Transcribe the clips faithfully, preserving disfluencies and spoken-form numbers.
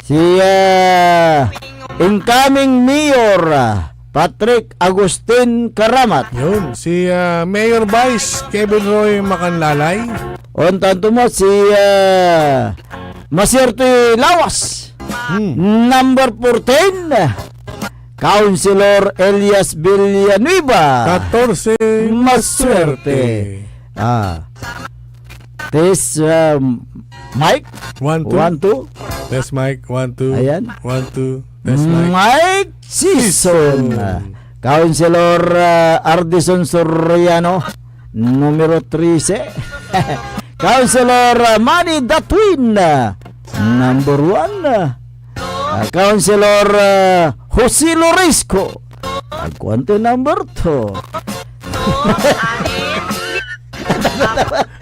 Si, ah, incoming Mayor, ah, Patrick Agustin Karamat. Yun, si, ah, Mayor Vice Kevin Roy Macanlalay. Ontan to met si, ah, Masierte Lawas. Hmm. Number fourteen, Councilor Elias Villanueva. Katorse, Masuerte. Masuerte. Ah. Test, um, mic. One, two. One, two. Test mic. One, two. Ayan. One, two. Test mic. Mic Season. Season. Ah, Councilor, ah, Ardison Soriano, numero trese. Councilor, ah, Manny Datwin, ah, number one. Ah, Councilor, ah, Jose Lorisco. Agkuanto number two.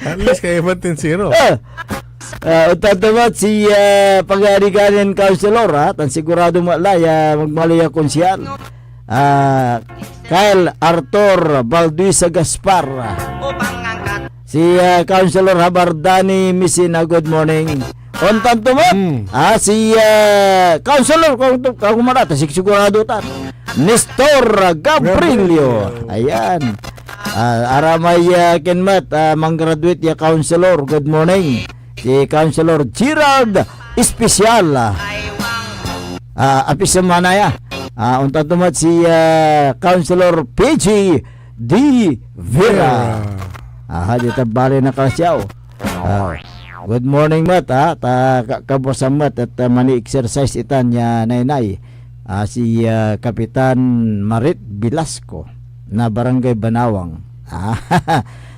At least kaiba ten zero. Ah, ah, ontan to met si, ah, Pagariganin Councilor, ah, tan sigurado met la ya magmaliw a konsehal. Ah, Kyle Arthur Balduisa Gaspar. Si, ah, Councilor Habardani Misina, good morning. Ontan to met. Hmm. Ah, si, ah, Councilor, kung, kung marata, sig-, sigurado tan. Nestor Gabrilio. Gabrilio. Ayan. Ah, aramay, ah, ken met, ah, manggraduate ya councilor. Good morning. Si Councilor Gerald Especial. Ah, ah, apisem manaya. Ah, ontan to met si, ah, Councilor P J D Vera. Vera. Aha, di ta bali na kalsiaw. Ah, good morning met, ah, ta ka-, kabuasan met et, ah, mani-exercise itan ya naynay. Ah, si, ah, Kapitan Marit Velasco na Barangay Banawang. Ah,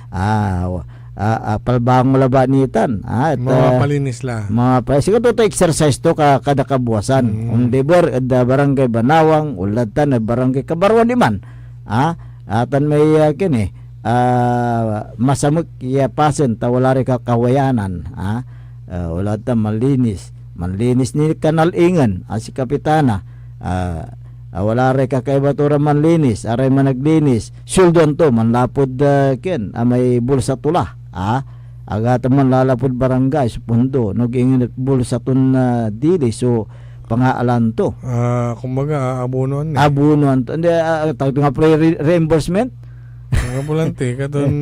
ah, wa-, ah, ah, palbangon labat nitan. Ah, et, ah, mapalinis la. Mapa-, siguro to exercise to ka-, kada kabuasan. Mm. Onliber ed, ah, Barangay Banawang, onlad tan ed Barangay Kabarwan iman. Ah, atan may, ah, ken eh, ah, masamek ya pasen ta wala ray kakawayanan, ah. Ah, wala ta manlinis. Manlinis ni kanal ingen, ah, si Kapitana. Ah, ah, wala ray kakaiba to ra manlinis, aray managlinis. Sueldoan to, manlapud, ah, ken, ah, may bulsa to la, ah. Agatan manlalapud barangay so pondo, no ingen et bulsa ton, ah, dili so pangaalan to. Ah, kumbaga, ah, abonoan ni. Abonoan to. Hindi, ah, tawag to nga pala re-, reimbursement? Ang ambulante, katon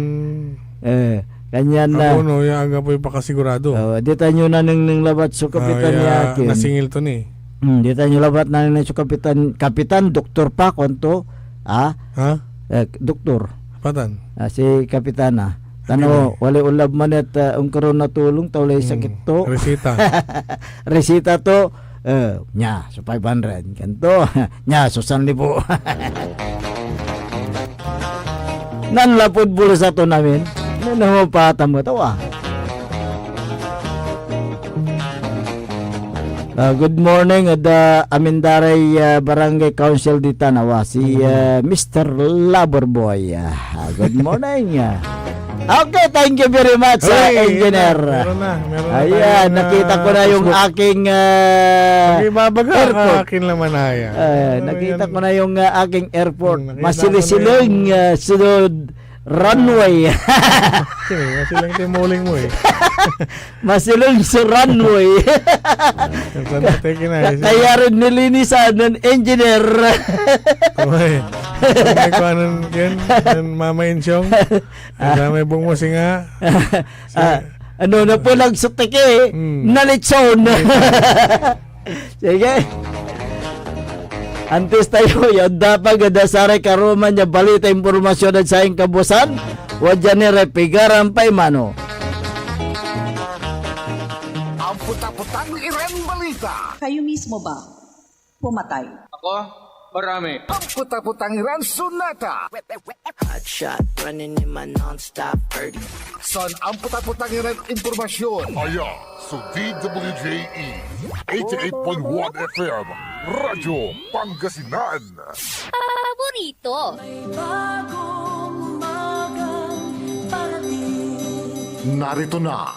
Eh, kanyan na. Abono, ya anggapoy pakasigurado. Oh, di tayo nanengneng labat so kapitan Ah, ya ya akin. Nasingil to ni. Hmm, di tayo labat nanengneng so kapitan, Kapitan Doktor Pacon to. Ah? Ha? Eh, doktor. Patan? Ah, si Kapitana. Tano, Sige. Wala ulab man et, ah, ungkaron natulong, ta walay Hmm. sakit to. Resita. Resita to, eh, nia, so five hundred. Kanto, nia, so san libo. Nanlapud bulsa to namin. Ano mo pa, tamo to, ah. Ah, good morning, ed, ah, amin da ray, ah, Barangay Council ditan, awa, si, ah, Mister Loverboy. Ah, ah, good morning. Ah, okay, thank you very much, ah, Hey, Engineer. Meron na, meron na Ayan, tayong, nakita ko ah, na yung Facebook. aking, ah, Ang ibabaga, airport. Akin naman, ah, yan. Ah, Ano nakita yan? ko na yung, ah, aking airport. Hmm, nakita ko na Masiling-siling, yung ah, sunod Runway. Sige, masilang timuling mo eh. Masilang sa runway. Ang Santa Fe, kinaya Ka-, siya. Kaya rin nilinisan ng engineer. Uy, may kuha nun, yan, yan, Mama Insyong. Ang dami buong mo, singa. Ah, ano na po lang sa teke, Hmm. na lechon. Sige. Antes tayo, ya dapat gada saray karuman ya balita, impormasyon ed sayan kabuasan, wadya ni ray pigaran paimano. Amputaputang iran balita. Kayo mismo ba pumatay? Ako? Marami. Amputaputang iran sonata. Hot shot, running in my non-stop birdie. San amputaputang iran impormasyon. Aya so D W J E, eighty-eight point one F M, Radyo Pangasinan. Paborito. May bagong umagang parating. Narito na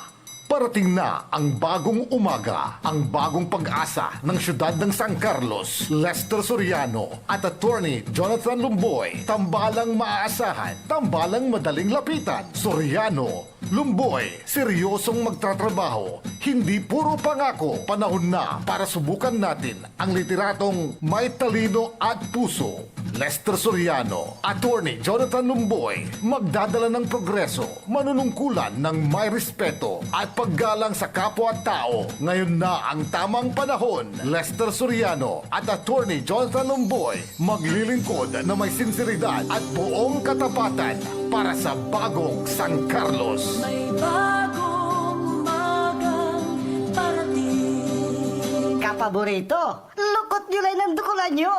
Parating na ang bagong umaga, ang bagong pag-asa ng siyudad ng San Carlos, Lester Soriano at Attorney Jonathan Lumboy, tambalang maaasahan, tambalang madaling lapitan. Soriano, Lumboy, seryosong magtatrabaho, hindi puro pangako. Panahon na para subukan natin ang literatong may talino at puso. Lester Soriano, Attorney Jonathan Lumboy, magdadala ng progreso, manunungkulan ng may respeto at paggalang sa kapwa-tao. Ngayon na ang tamang panahon. Lester Soriano at Attorney Jonathan Lumboy, maglilingkod na may sinseridad at buong katapatan para sa bagong San Carlos. May bagong umagang parating. Kapaborito, lukot nyo lay nandukulan nyo.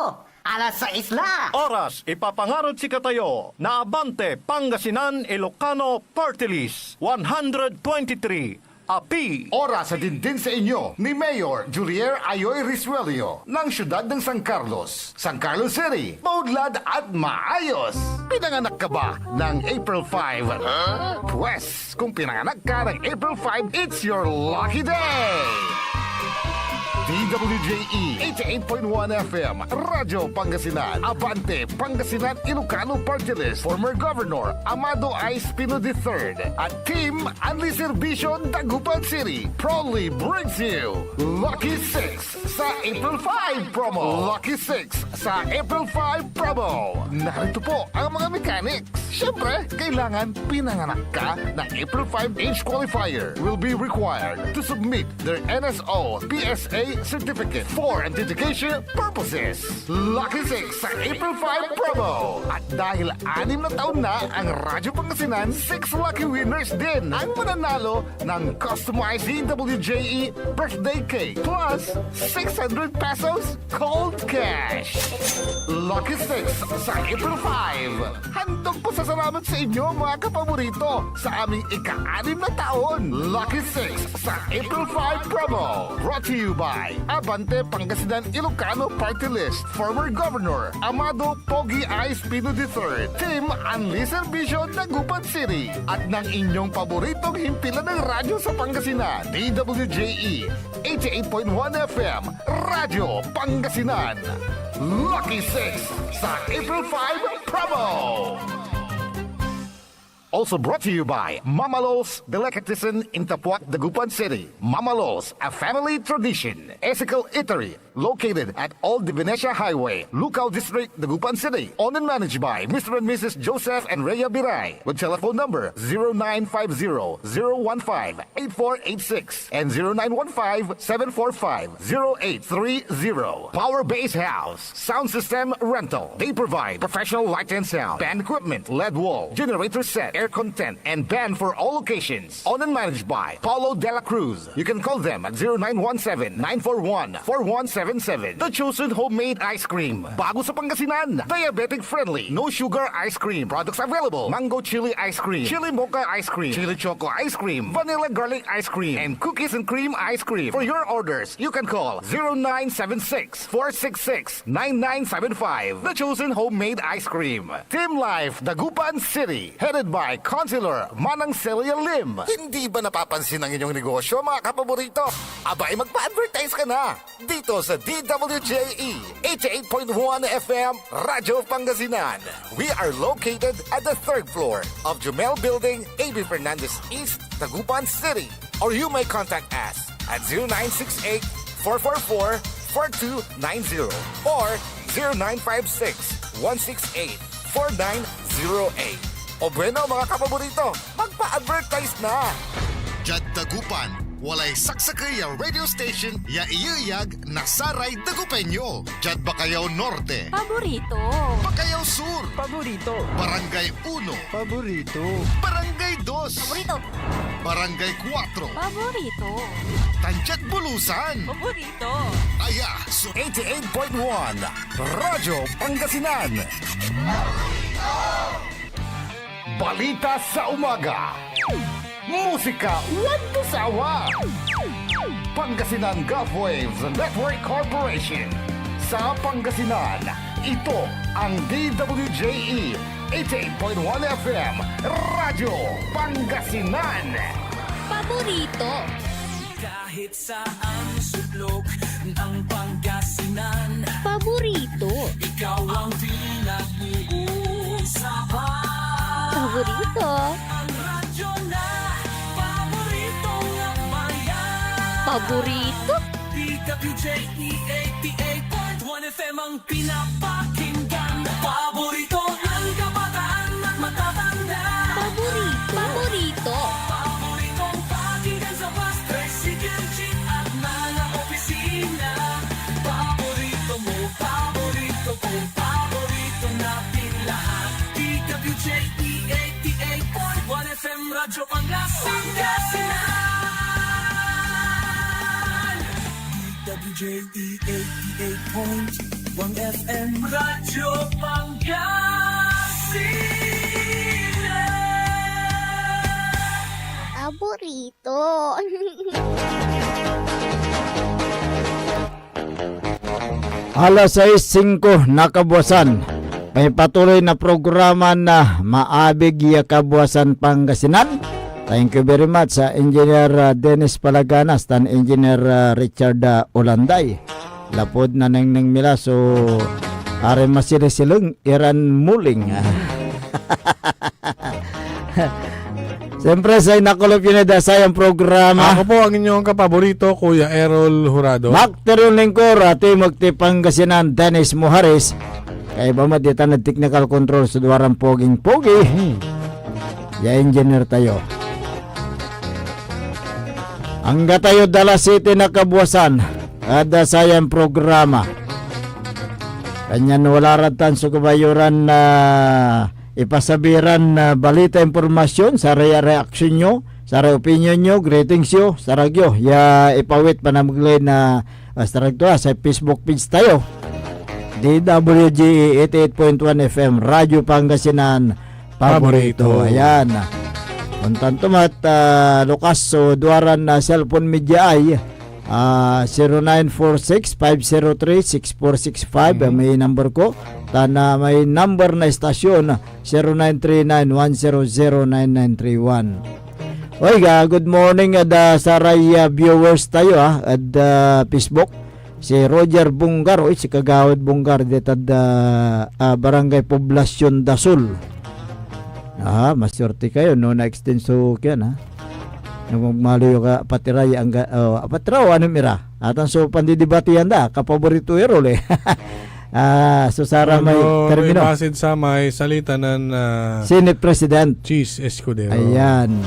Alas sais la. Oras, ipapangarod sikatayo na Abante Pangasinan Ilocano Party List one hundred twenty-three, A P. Oras a dinggin sa inyo ni Mayor Julier Ayoy Risuelio ng siyudad ng San Carlos, San Carlos City, maunlad at maayos. Pinanganak ka ba ng April five? Pwes, kung pinanganak ka ng April five, it's your lucky day! D W J E eighty-eight point one F M, Radyo Pangasinan, Abante, Pangasinan, Ilocano Party List, former Governor Amado Ice Pino the third, at Team Anli Serbisyo, Dagupan City, proudly brings you Lucky Six sa April five promo. Lucky Six sa April five promo. Narito po ang mga mechanics. Siyempre, kailangan pinanganak ka ng April five age qualifier. Will be required to submit their N S O P S A certificate for identification purposes. Lucky Six sa April five promo. At dahil anim na taon na ang Radyo Pangasinan, six lucky winners din ang mananalo ng customized D W J E birthday cake plus six hundred pesos cold cash. Lucky Six sa April five. Handog pasasalamat sa inyo, mga kapaborito, sa aming ika-anim na taon. Lucky Six sa April five promo. Brought to you by Abante Pangasinan Ilocano Party List, former Governor Amado Pogi Ice Pino the third, Team Anli Serbisyo, Dagupan City, at ng inyong paboritong himpilan ng radyo sa Pangasinan, D W J E eighty-eight point one F M, Radyo Pangasinan. Lucky Six sa April five promo. Also brought to you by Mama Lo's Delicatessen in Tapuac, Dagupan City. Mama Lo's, a family tradition. Ezekiel Eatery, located at Old Venetia Highway, Lucao District, Dagupan City. Owned and managed by Mister and Missus Joseph and Rhea Biray, with telephone number zero nine five zero, zero one five, eight four eight six and zero nine one five, seven four five, zero eight three zero. Power Base House Sound System Rental. They provide professional light and sound, band equipment, L E D wall, generator set, aircon tent, and band for all occasions. Owned and managed by Paulo De La Cruz. You can call them at zero nine one seven, nine four one, four one seven seven. The Chosen Homemade Ice Cream. Bago sa Pangasinan. Diabetic friendly. No sugar ice cream. Products available: mango chili ice cream, chili mocha ice cream, chili choco ice cream, vanilla garlic ice cream, and cookies and cream ice cream. For your orders, you can call zero nine seven six, four six six, nine nine seven five. The Chosen Homemade Ice Cream. Team Life Dagupan City, headed by Councilor Manang Celia Lim. Hindi ba napapansin ang inyong negosyo, mga kapaborito? Abay, magpa-advertise ka na dito sa D W J E eighty-eight point one F M, Radyo Pangasinan. We are located at the third floor of Jumel Building, A B Fernandez East, Dagupan City. Or you may contact us at zero nine six eight, four four four, four two nine zero or zero nine five six, one six eight, four nine zero eight. O bueno, mga kapaborito, magpa-advertise na! Diad Dagupan, walay saksakey a radio station ya iyeyag na saray Dagupeño. Diad Bacayao Norte. Paborito. Bacayao Sur. Paborito. Barangay Uno. Paborito. Barangay Dos. Paborito. Barangay Cuatro. Paborito. Tan diad Bulusan. Paborito. Aya so eighty-eight point one Radyo Pangasinan. Balita sa umaga. Musika walang sawa. Pangasinan Gulf Waves Network Corporation. Sa Pangasinan, ito ang D W J E eighty-eight point one F M, Radyo Pangasinan. Paborito. Kahit saan sulok ng Pangasinan. Paborito. Ikaw ang pinag-uusapan. Paborito. Ang radyo na paboritong bayan. Paborito. D W J E eighty-eight point one F M ang pinapakinggan. Paborito ng kabataan at matatanda. Paborito. Paborito. Paboritong pakinggan sa bus, tricycle, jeep at mga opisina. Paborito mo, paborito ko, paborito natin lahat. D W J E eighty-eight point one F M Radyo Pangasinan. D W J E eighty-eight point one F M Radyo Pangasinan. Paborito. Alas sais singko na kabuasan. May patuloy na programa na Maabig ya Kabuasan Pangasinan. Thank you very much sa Engineer, ah, Dennis Palaganas tan Engineer, ah, Richard, ah, Olanday. Lapud nanengneng mi la so aray masilisileng iran muling. Siyempre, say nakulop yo na da sayan programa. Ako po ang inyong kapaborito, Kuya Errol Jurado. Makter yon lingkor, ati magti Pangasinan, Dennis Muhares. Kaiba met ditan ed technical control so duaran poging pogi. Hmm. Ya engineer tayo. Angga tayo dala City na kabuasan ed sayan programa. Kanyan wala rad tan so kabayoran na ipasabi ran, ah, balita, impormasyon, saray reaksyon yo, saray opinion yo, greetings yo, sarag yo, ya ipawit panamegley na, ah, sarag to, ah, sa Facebook page tayo. D W G E eighty-eight point one F M, Radyo Pangasinan, Paborito. Paborito. Ayan. Ontan to met, ah, lukas so duaran, ah, cellphone media ay, ah, zero nine four six five zero three six four six five, Mhm. may number ko. Tan, ah, may number na istasyon, zero nine three nine one zero zero nine nine three one. Oy, ah, good morning, ah, da saray, ah, viewers tayo, ah, ed, ah, Facebook. Si Roger Bunggar, oy, si Kagawad Bunggar, diad, ah, ah, Barangay Poblacion, Dasol. Ah, maswerte kayo, no, na-extend so, kiyan, ha? No, magmaliw ka, patira, ya angga, oh, patira, o, anom ira? Atan so pandidibatian da, kapaborito Errol, eh. Ah, so saramay Ano, may termino. Message sa may salita ng, ah, Senate President. Chiz Escudero. Ayan.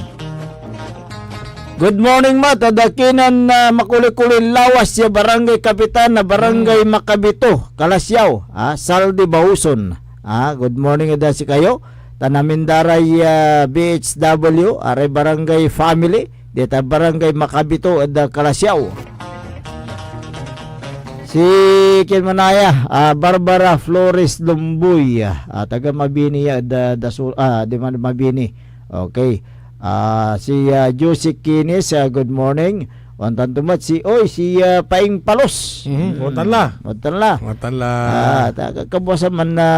Good morning, Mat. Ada kinan, ah, makuli-kulin lawas ya Barangay Kapitan na Barangay Hmm. Makabito, Calasiao. Ah, Saldi Bauson. Ah, good morning ed sikayo. Tan amin da ray, ah, B H W, aray barangay family, diad Barangay Makabito ed, ah, Calasiao. Si, kien manaya, ah, Barbara Flores Lumboy, ah, taga Mabini ya, ed, ah, Dasul, ah, di man Mabini. Okay. Ah, si, ah, Josie Kinis, ah, good morning. Ontan to met si, oy, si, ah, Paing Palos. Mhm, Mm, ontan la. Ontan la. Ontan la. Ah, ta-, ka-, kabuasan man na,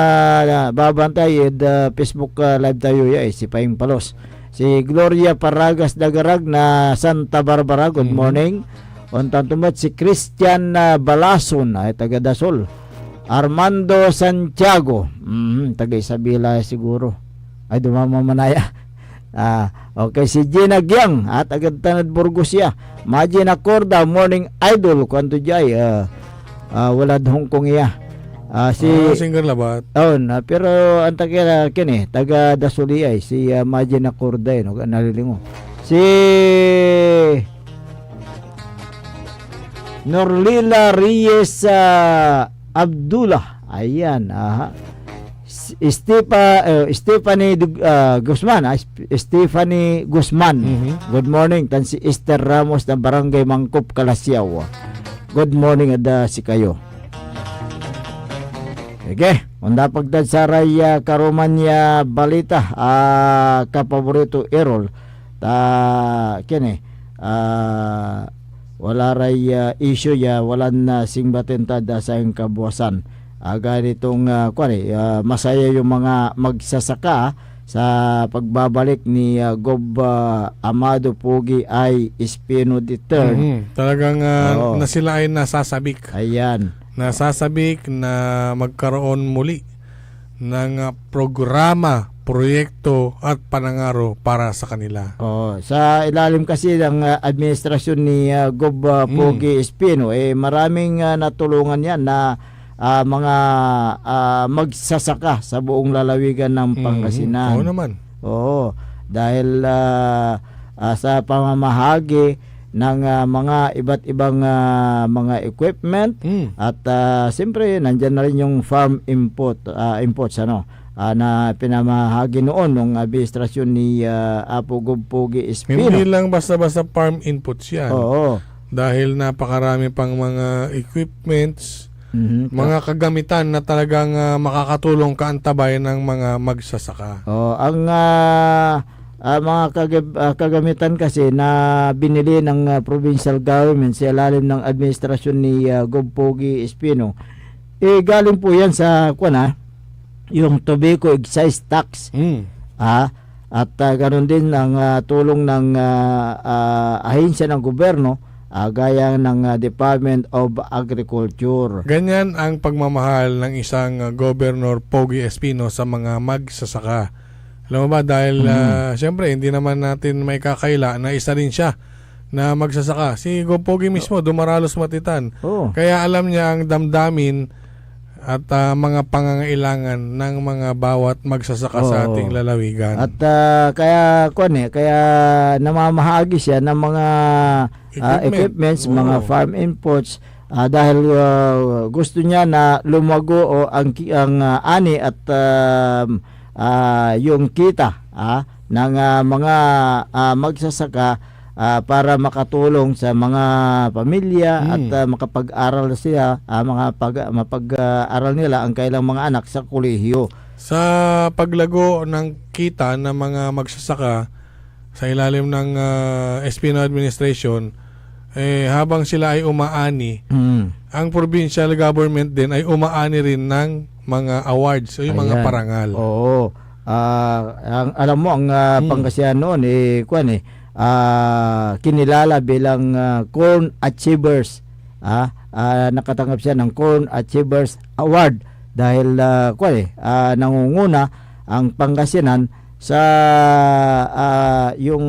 na babantay ed, ah, Facebook, ah, Live tayo ya, eh, si Paing Palos. Si Gloria Paragas Dagarag na Santa Barbara, good Mhm. morning. Ontan to met si Christian, ah, Balason, ay taga Dasol. Armando Santiago, mhm, taga Isabela siguro. Ay, dumama manaya. Ah, okay, si Gina Giang, ah, taga Tanad Burgos ya. Majin Acorda, Morning Idol, kuanto diay, ah, ah, walad Hong Kong iya. Ah, si Ah, singer labat. Oh, na, pero antak ya, kin eh, taga Dasol iya, eh, si, ah, Majin Acorda, eh, no, nalilingo. Si Norlila Reyes, ah, Abdullah. Ayan, aha. S-, Estepa-, eh, Stephanie Dug-, ah, Guzman, ah, Sp-, Stephanie Guzman. Mhm. Good morning. Tan si Esther Ramos na Barangay Mangkop, Calasiao. Good morning ed, ah, sikayo. Sige, ondapag tad saray, ah, karuman ya balita, ah, kapaborito Errol. Ta, kien eh, ah, wala ray, ah, issue ya, walan, ah, singbaten tad, ah, sayan kabuasan. Aga nitong, ah, kuan eh, ah, masaya yung mga magsasaka, sa pagbabalik ni, ah, Gob, ah, Amado Pogi I Espino the third. Mhm. Talagang, ah, Oo. na sila ay nasasabik. Ayan. Nasasabik na magkaroon muli ng, ah, programa, proyekto at panangaro para sa kanila. Oo. Sa ilalim kasi ng, ah, administrasyon ni, ah, Gob, ah, Mm. Pogi Espino, eh, maraming, ah, natulungan yan na, ah, mga, ah, magsasaka sa buong lalawigan ng Mhm. Pangasinan. Oo naman. Oo. Dahil, ah, ah, sa pamamahagi ng, ah, mga iba't ibang, ah, mga equipment Mm. at, ah, siyempre, nandyan na rin yung farm input, ah, inputs, ano, ah, na pinamahagi noon nung administrasyon ni, ah, Apo Gob Pogi Espino. Hindi lang basta-basta farm inputs yan. Oo. Dahil napakarami pang mga equipments, Mhm. mga kagamitan na talagang, ah, makakatulong kaantabay ng mga magsasaka. Oh, ang, ah, ah, mga kagab-, ah, kagamitan kasi na binili ng, ah, provincial government sa ilalim ng administrasyon ni, ah, Gob Pogi Espino, eh, galing po yan sa, kuwan, ah, yung tobacco excise tax. Mm. Ah, at, ah, ganun din ang, ah, tulong ng, ah, ah, ahensya ng gobyerno, ah, gaya ng, ah, Department of Agriculture. Ganyan ang pagmamahal ng isang, ah, Governor Pogi Espino sa mga magsasaka. Alam mo ba, dahil, Mm. ah, siyempre, hindi naman natin maikakaila na isa rin siya na magsasaka. Si Gob Pogi mismo, dumaralos matitan. Oo. Kaya alam niya ang damdamin at, ah, mga pangangailangan ng mga bawat magsasaka sa Oo. ating lalawigan. At, ah, kaya, kuwan eh, kaya namamahagi siya ng mga, ah, Equipment. equipments, mga Oo. farm inputs, ah, dahil, ah, gusto niya na lumago o ang ki-, ang, ah, ani at, um, ah, yung kita, ah, ng, ah, mga, ah, magsasaka, ah, para makatulong sa mga pamilya at, Hmm. ah, makapag-aral sila, ah, makapag-, mapag-, ah, aral nila ang kailang mga anak sa kolehiyo. Sa paglago ng kita ng mga magsasaka sa ilalim ng, ah, Espino administration, eh, habang sila ay umaani, Hmm. ang provincial government din ay umaani rin ng mga awards o yung mga Ayan. parangal. Oo. Ah, ang, alam mo, ang, ah, Hmm. Pangasinan noon, eh, kuwan eh, ah, kinilala bilang, ah, Corn Achievers. Ah, ah, nakatanggap siya ng Corn Achievers Award dahil, ah, kuwan eh, ah, nangunguna ang Pangasinan sa, ah, yung,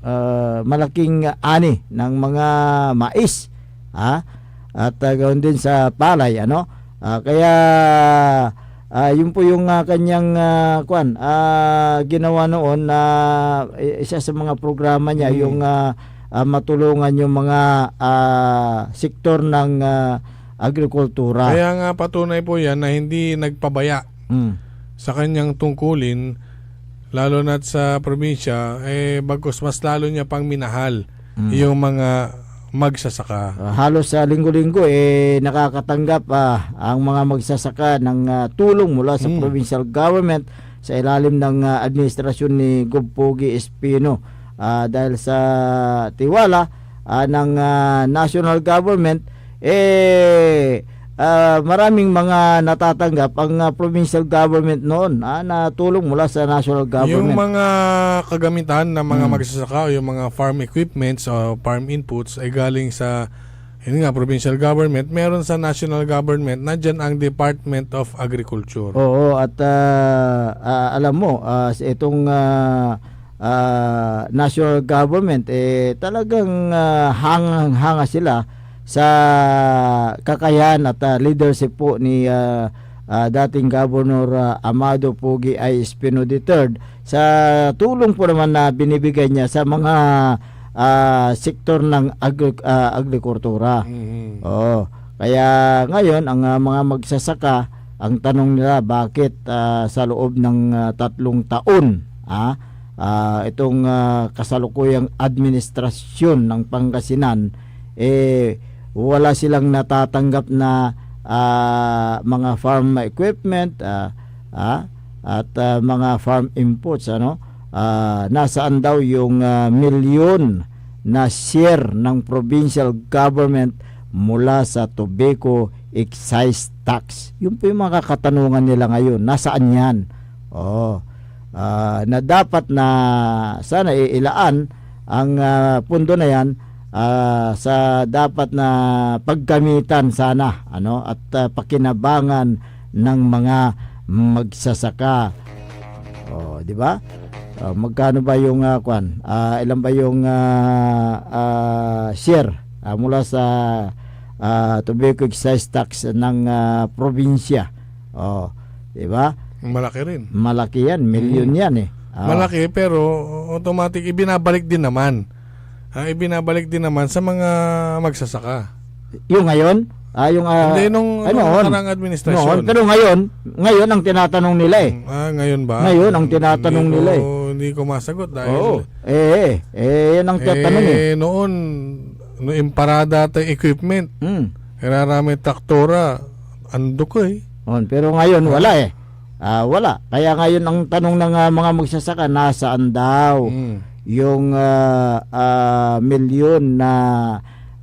ah, malaking ani ng mga mais, ah, at, ah, gayon din sa palay, ano? Ah, kaya, ah, yun po yung, ah, kanyang, ah, kwan, ah, ginawa noon na i-, isa sa mga programa niya, Hmm. yung, ah, ah, matulungan yung mga, ah, sektor ng, ah, agrikultura. Kaya nga, patunay po yan na hindi nagpabaya Hmm. sa kanyang tungkulin, lalo na't sa probinsya, eh, bagkus mas lalo niya pang minahal Hmm. yung mga magsasaka. Ah, halos sa linggo-linggo, eh, nakakatanggap, ah, ang mga magsasaka ng, ah, tulong mula sa Hmm. provincial government sa ilalim ng, ah, administrasyon ni Gob Pogi Espino. Ah, dahil sa tiwala, ah, ng, ah, national government, eh, ah, maraming mga natatanggap ang, ah, provincial government noon, ah, na tulong mula sa national Yung government. mga kagamitan ng mga Hmm. magsasaka o yung mga farm equipments o farm inputs ay galing sa, yun nga, provincial government, meron sa national government, nandyan ang Department of Agriculture. Oo, at, ah, ah, alam mo, ah, sa itong, ah, ah, national government, eh, talagang, ah, hangang-hanga sila sa kakayahan at, ah, leadership po ni, ah, ah, dating Governor, ah, Amado Pogi I Espino the third sa tulong po naman na binibigay niya sa mga, ah, sektor ng agri-, ah, agrikultura. Mhm. Oo. Kaya ngayon, ang, ah, mga magsasaka, ang tanong nila, bakit, ah, sa loob ng, ah, tatlong taon, ah, ah, itong, ah, kasalukuyang administrasyon ng Pangasinan, eh, wala silang natatanggap na, ah, mga farm equipment, ah, ah, at, ah, mga farm inputs, ano? Ah, nasaan daw yung, ah, milyon na share ng provincial government mula sa tobacco excise tax? Yun po yung mga katanungan nila ngayon. Nasaan yan? Oh. ah, na dapat na sana iilaan ang, ah, pondo na yan, ah, sa dapat na paggamitan sana, ano, at, ah, pakinabangan ng mga magsasaka. Oh, di ba? Ah, magkano ba yung, ah, kwan? Ah, ilan ba yung, ah, ah, share, ah, mula sa, ah, tobacco excise tax ng, ah, probinsya? Oh, di ba? Malaki rin. Malaki yan, milyon Mm. yan eh. Ah. Malaki, pero automatic, ibinabalik din naman. Ah, ibinabalik din naman sa mga magsasaka. Yung ngayon? Ah, yung, ah, Hindi, nung, ay, nung noon. nakaraang administrasyon. Noon, pero ngayon, ngayon ang tinatanong nila eh. Mm, ah, ngayon ba? Ngayon ang tinatanong Hindi nila eh. ko, hindi ko masagot dahil Oo. Eh, eh, eh, yan ang tinatanong eh. Eh, noon, no imparada tayo equipment, Hmm. iraramay traktora, andok eh. On, pero ngayon wala eh. Ah, wala. Kaya ngayon ang tanong ng, ah, mga magsasaka, nasaan daw Mm. yung, ah, ah, milyon na,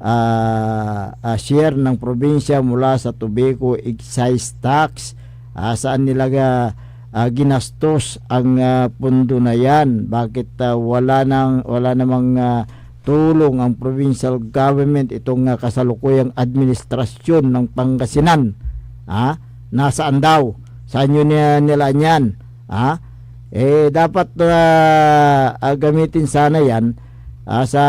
ah, ah, share ng probinsya mula sa tobacco excise tax? Ah, saan nila ga-, ah, ginastos ang, ah, pondo na yan? Bakit, ah, wala nang, wala namang, ah, tulong ang provincial government itong, ah, kasalukuyang administrasyon ng Pangasinan? Ha? Nasaan daw? Saan yun ni-, nilaan yan? Ha? Eh, dapat, ah, ah, gamitin sana yan, ah, sa,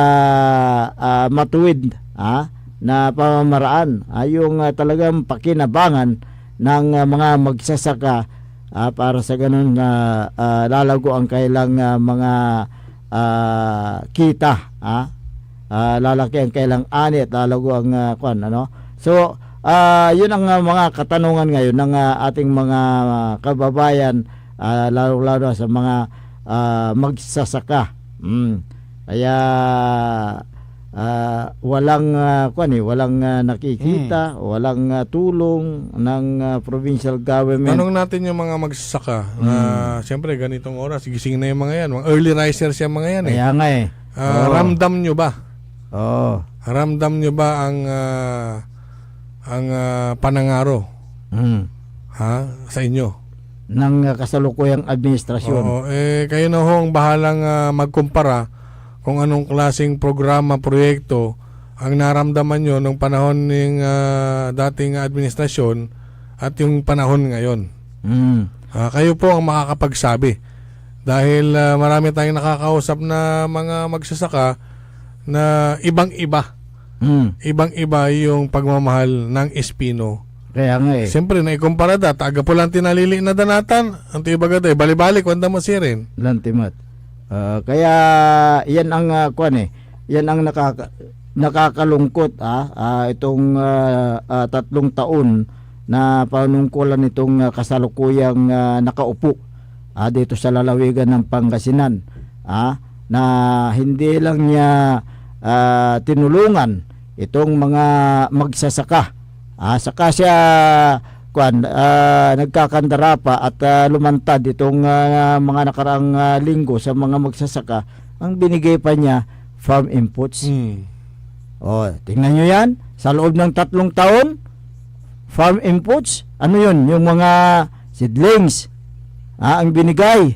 ah, matuwid, ah, na pamamaraan. Ah, yung, ah, talagang pakinabangan ng, ah, mga magsasaka, ah, para sa ganun, ah, ah, lalago ang kailang, ah, mga, ah, kita, ah. Ah, lalaki ang kailang ani at lalago ang, ah, kwan, ano. So, ah, yun ang, ah, mga katanungan ngayon ng, ah, ating mga, ah, kababayan, ah, lalo-lalo sa mga, ah, magsasaka. Mm. Kaya, ah, walang, ah, kwan eh, walang, ah, nakikita, walang, ah, tulong ng, ah, provincial government. Tanong natin yung mga magsasaka na, Mm. siyempre, ganitong oras, gising na yung mga yan. Mga early risers yung mga yan eh. Kaya nga eh. Ah, Oo. Ramdam nyo ba? Oo. Ramdam nyo ba ang, ah, ang, ah, panangaro, Mm. ha, sa inyo? Ng, ah, kasalukuyang administrasyon. Oo, eh, kayo na ho ang bahalang, ah, magkumpara kung anong klaseng programa, proyekto ang naramdaman nyo nung panahon ng, ah, dating administrasyon at yung panahon ngayon. Mm. Ah, kayo po ang makakapagsabi. Dahil, ah, marami tayong nakakausap na mga magsasaka na ibang-iba. Mm. Ibang-iba yung pagmamahal ng Espino. Kaya nga eh. Siyempre, naikumpara da, taga Pulang Tinalili na danatan. Ang tibaga da, balibalik, wanda mo sirin. Lantimat. Ah, kaya yan ang, ah, kwan eh. Yan ang nakaka-, nakakalungkot, ah, ah, itong, ah, ah, tatlong taon na panungkulan nitong, ah, kasalukuyang, ah, nakaupo, ah, dito sa lalawigan ng Pangasinan, ah, na hindi lang niya, ah, tinulungan itong mga magsasaka. Ah, saka siya, kwan, ah, nagkakandarapa at, ah, lumantad itong, ah, mga nakaraang, ah, linggo sa mga magsasaka. Ang binigay pa niya, farm inputs. Hmm. Oh, tingnan nyo yan. Sa loob ng tatlong taon, farm inputs, ano yun? Yung mga seedlings, ah, ang binigay.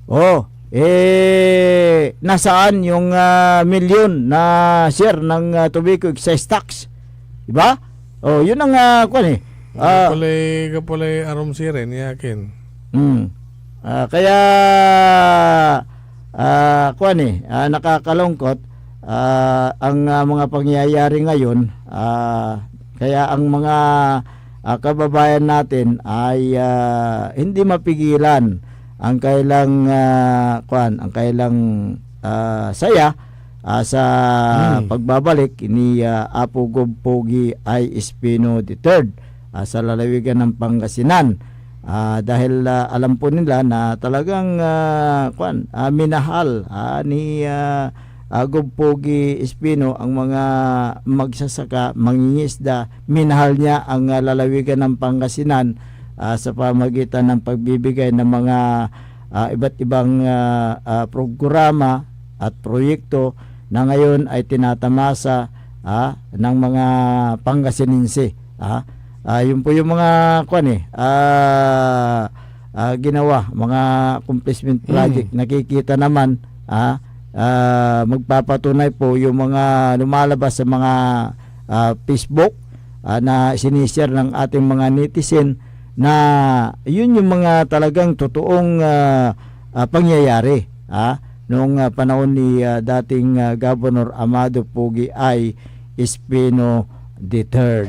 Oh, eh, nasaan yung, ah, milyon na share ng, ah, tobacco excise tax? Diba? Oh, yun ang, ah, kwan eh. Ah, Kapulay, kapulay arum sirin, yakin. Hmm. Ah, kaya, ah, kwan eh, ah, nakakalungkot, ah, ang, ah, mga pangyayari ngayon, ah, kaya ang mga, ah, kababayan natin ay, ah, hindi mapigilan ang kailang, ah, kwan, ang kailang, ah, saya, ah, sa Hmm. pagbabalik ni, ah, Apo Gov Pogi I. Espino the third, ah, sa lalawigan ng Pangasinan. Ah, dahil, ah, alam po nila na talagang, ah, kwan, ah, minahal, ah, ni, ah, ah, Gov Pogi Espino ang mga magsasaka, mangingisda, minahal niya ang, ah, lalawigan ng Pangasinan, ah, sa pamagitan ng pagbibigay ng mga, ah, iba't ibang, ah, ah, programa at proyekto na ngayon ay tinatamasa, ah, ng mga Pangasinense, ah. Ah, yun po yung mga, kwan eh, ah, ah, ginawa, mga accomplishment project. Nakikita naman, ah, ah, magpapatunay po yung mga lumalabas sa mga, ah, Facebook, ah, na sinishare ng ating mga netizen na yun yung mga talagang totoong, ah, ah, pangyayari, ah, noong, ah, panahon ni, ah, dating, ah, Governor Amado Pogi I Espino the third.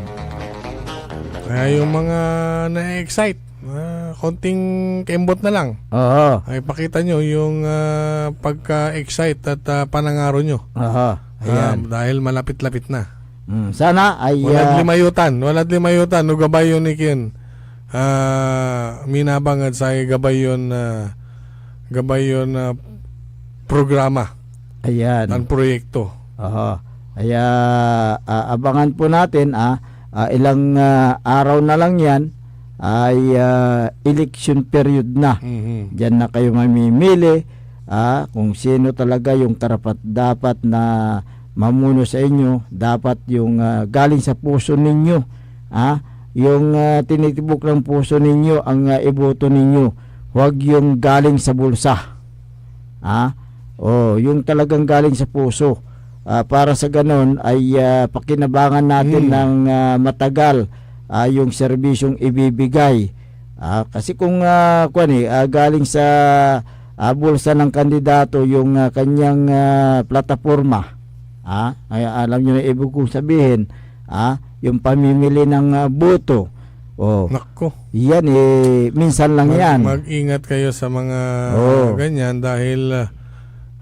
Kaya yung mga na-excite, ah, konting kembot na lang. Oo. Ay, pakita nyo yung, ah, pagka-excite at, ah, panangaro nyo. Aha, Ah, ayan. Dahil malapit-lapit na. Mm, sana ay, Walad ah, limayutan, walad limayutan, no gabay yon ikin. Ah, minabang ed say gabay yon, ah, gabay yon, ah, programa Ayan. tan proyekto. Aha. Kaya, ah, abangan po natin, ah, ah, ilang, ah, araw na lang yan ay, ah, election period na. Mhm. Diyan na kayo mamimili, ah, kung sino talaga yung karapat-dapat na mamuno sa inyo. Dapat yung, ah, galing sa puso ninyo, ah, yung, ah, tinitibok ng puso ninyo ang, ah, iboto ninyo. Huwag yung galing sa bulsa. Ah, oh, yung talagang galing sa puso. Ah, para sa ganon ay, ah, pakinabangan natin Hmm. ng, ah, matagal, ah, yung serbisyong ibibigay. Ah, kasi kung, ah, kwan eh, ah, galing sa, ah, bulsa ng kandidato yung, ah, kanyang, ah, plataporma, ah, ay, alam nyo na ibig kong sabihin, ah, yung pamimili ng, ah, boto. Oh. Nako. Yan eh, minsan lang Mag-, yan. Mag-ingat kayo sa mga Oo. ganyan dahil, ah,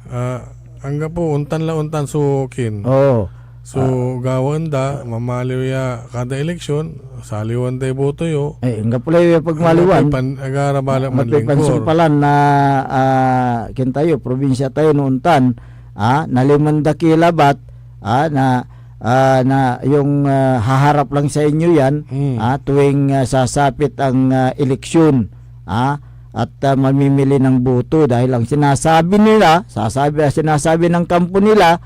ah, anggapo, ontan la ontan so kin. Oo. So, Ah. gawaen da, mamaliw ya kada eleksyon, saliwan day boto yo. Eh, anggapo la ya pagmaliwan. Anggapo pan-, agara balak Anggapo manlingkor. Pansumpalan na, ah, kin tayo, probinsya tayo no ontan, ah, na liman dakila bat, ah, na, ah, na yung, ah, haharap lang sa inyo yan, Hmm. ah, tuwing, ah, sasapit ang, ah, eleksyon, ah, at, ah, mamimili ng boto dahil ang sinasabi nila, sasabi, ah, sinasabi ng kampo nila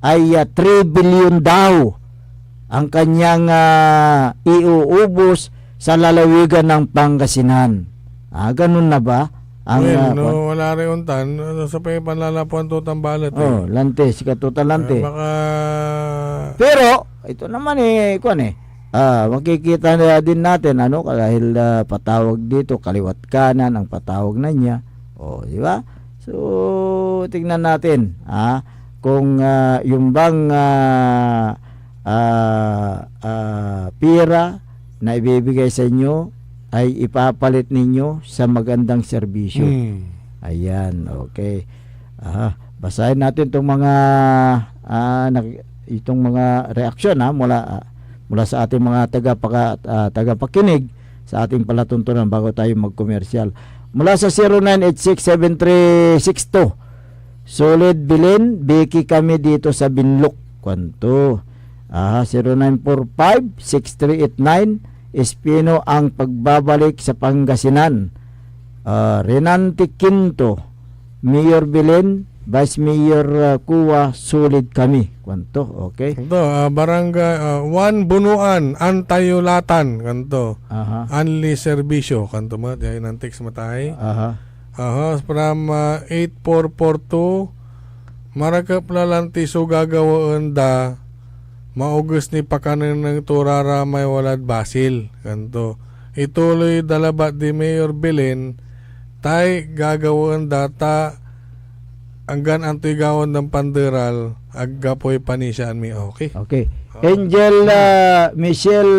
ay, ah, three billion daw ang kanyang, ah, iuubos sa lalawigan ng Pangasinan. Ah, ganun na ba? Ang, Well, ah, no, kwan- wala rin ontan, ano, sa pay panlalapuan to tan balet, eh. Oh, lante, sikatotan lante. Ah, baka Pero, ito naman, eh, kwan, eh. Ah, makikita na din natin, ano, dahil, ah, patawag dito, kaliwat kanan ang patawag na niya. Oh, di ba? So, tingnan natin, ah, kung, ah, yung bang, ah, ah, ah, pira na ibibigay sa inyo ay ipapalit ninyo sa magandang serbisyo. Hmm. Ayan, okay. Ah, basahin natin itong mga, ah, nag-, itong mga reaksyon, ha, mula, ah, mula sa ating mga tagapaka-, ah, tagapakinig sa ating palatuntunan bago tayo magkomersyal. Mula sa zero nine eight six seven three six two, Solid Belen, biki kami dito sa Binlok, kuanto. Aha, zero nine four five six three eight nine, Espino ang pagbabalik sa Pangasinan. Ah, Renante Quinto, Mayor Belen, Vice Mayor, ah, Cua, solid kami, kuanto. Okay? Ito, ah, barangay, ah, one Bunuan, Antayulatan, kanto. Aha. Anli Serbisyo, kanto mo, diyan ang text mo tayo. Aha. Aha, from, ah, eight four four two, marakep la lanti so gagawaen da, maoges ni pakanengneng to ra ra may walad basil, kanto. Ituloy da labat di Mayor Belen, tay gagawaen da ta anggan antoy gawaen dan panderal, anggapoy panisiaan mi. Okay. Okay. Ah. Angel, ah, Michelle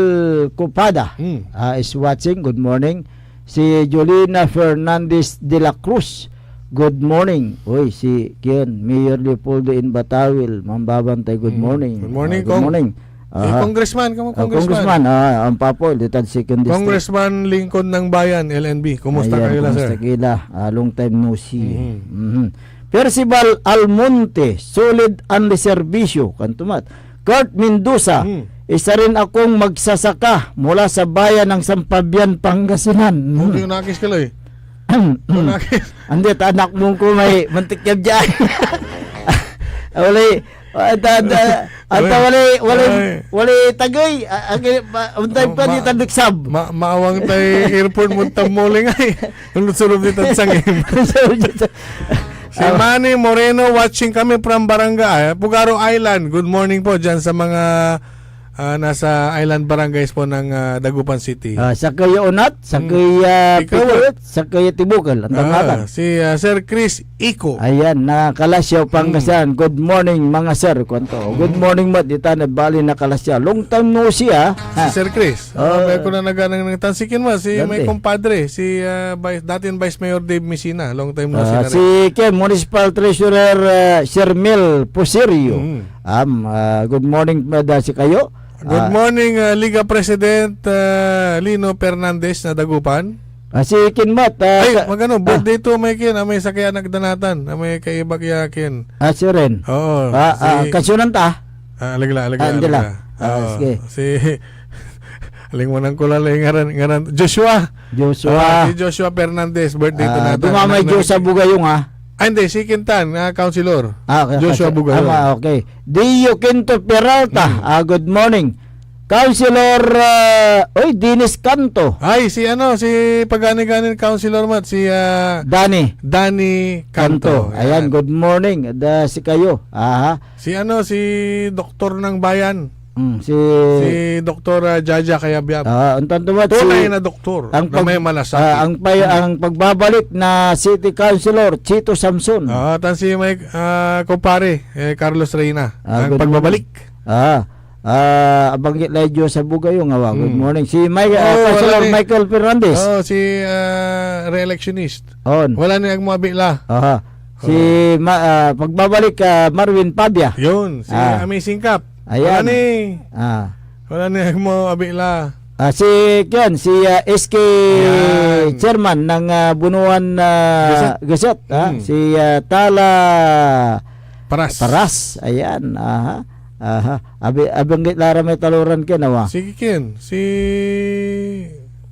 Cupada, Hmm. ah, is watching. Good morning. Si Jolina Fernandez de la Cruz, good morning. Uy, si, kiyan, Mayor Leopoldo in Batawil, mambabantay, good Hmm. morning. Good morning, Ah, good Kong. morning. Eh, Aha. Congressman, kamo, Ah, Congressman. Congressman, ah, ang papo, litad second district. Congressman Lingkod ng Bayan, L N B. Kumusta Ayan, kayo la, kumusta sir? kayo la? Ah, long time no see. Mhm. Mhm. Percival Almonte, solid ang serbisyo, kanto met. Kurt Mendoza, Hmm. isa rin akong magsasaka mula sa bayan ng San Fabian, Pangasinan. Hmm. Okay, nakis ka, Loy. Nakis. Andi, ta anak mong ko may mantik yan dyan. Wala, Ah, ta, ta, anta, walay, walay, walay tagey. Ah, ah, kaya, ma-, ontay pa, di ta neksab. Ma-, maawang tay airport mo, ta muling ay. Ang lutsurog di tansangim. Si Manny Moreno, watching kami from Barangay, ah, Pugaro Island. Good morning po dyan sa mga, ah, nasa island barangays po ng, ah, Dagupan City. Ah, sakey ya Unat, sakey ya Pitut, sakey ya Tibukal. Ang tangatan. Si, ah, Sir Chris Ico. Ayan, na Calasiao, Pangasinan. Good morning, mga sir, kuanto. Good morning met ditan ed bali na Calasiao. Long time no see, ah. Si Sir Chris. Ah, may ko na naganang ng tansikin mo, si may compadre, si, ah, Vice, dating Vice Mayor Dave Messina, long time no see na rin. Si Ken, Municipal Treasurer, ah, Sir Mel Posirio. Am, ah, good morning, da si kayo. Good morning, ah, Liga President, ah, Lino Fernandez na Dagupan. Ah, si Ken met, ah, ay, ka-, magano, birthday to may Ken, ah, may sakey anak da natan, ah, may kaibak ya Ken. Ah, si Ren. Oo, ah, si ah, kansunan ta? Ah, alagla, alagla, ah, hindi alagla. Ah, oo, sige. Si, alingwanan ko la lay ngaran, ngaran, Joshua. Joshua. Ah, si Joshua Fernandez, birthday to natan. Dumamay Joshua Bugayong, ah. Ah, hindi, si Quintan, ah, councilor. Ah, okay, Joshua Bugayong. Ah, okay. Dio Quinto Peralta, ah, good morning. Councilor, ah, oy, Dennis Canto. Ay, si ano, si pagani-ganin councilor met, si, ah, Danny. Danny Canto. Canto. Ayan, good morning. Da, si kayo. Aha. Si ano, si Doktor ng Bayan. Mm, si Si Doktor, ah, Jaja Cayabyab. Ah, ang tanto met, Tunay si na doktor ang na pag-, may malasakit. Ah, ang pay-, ang pagbabalik na City Councilor, Chito Samson. Ah, tan si may, ah, kumpare, eh, Carlos Reyna. Ah, ang good morning. Pagbabalik. Ah, ah, abanggit lay Diyos a Bugayong, awa. Good morning. Si Mike, ah, Councilor Michael Fernandez. Oh, si, ah, re-electionist. On. Wala ni agmo abila. Aha. Si Ma-, ah, pagbabalik, ah, Marvin Pabia. Yun, si Amazing Cup. Ayan. Wala ni. Ah. Wala ni agmo abila. Ah, si, yan, si, ah, S K Chairman ng, ah, Bunuan, ah, Gazette. Gazette, ah. Si, ah, Tala Paras. Paras, ayan, aha. Aha. Abi-, abanggit la ra may taloran, Ken, awa. Sige, Ken. Si,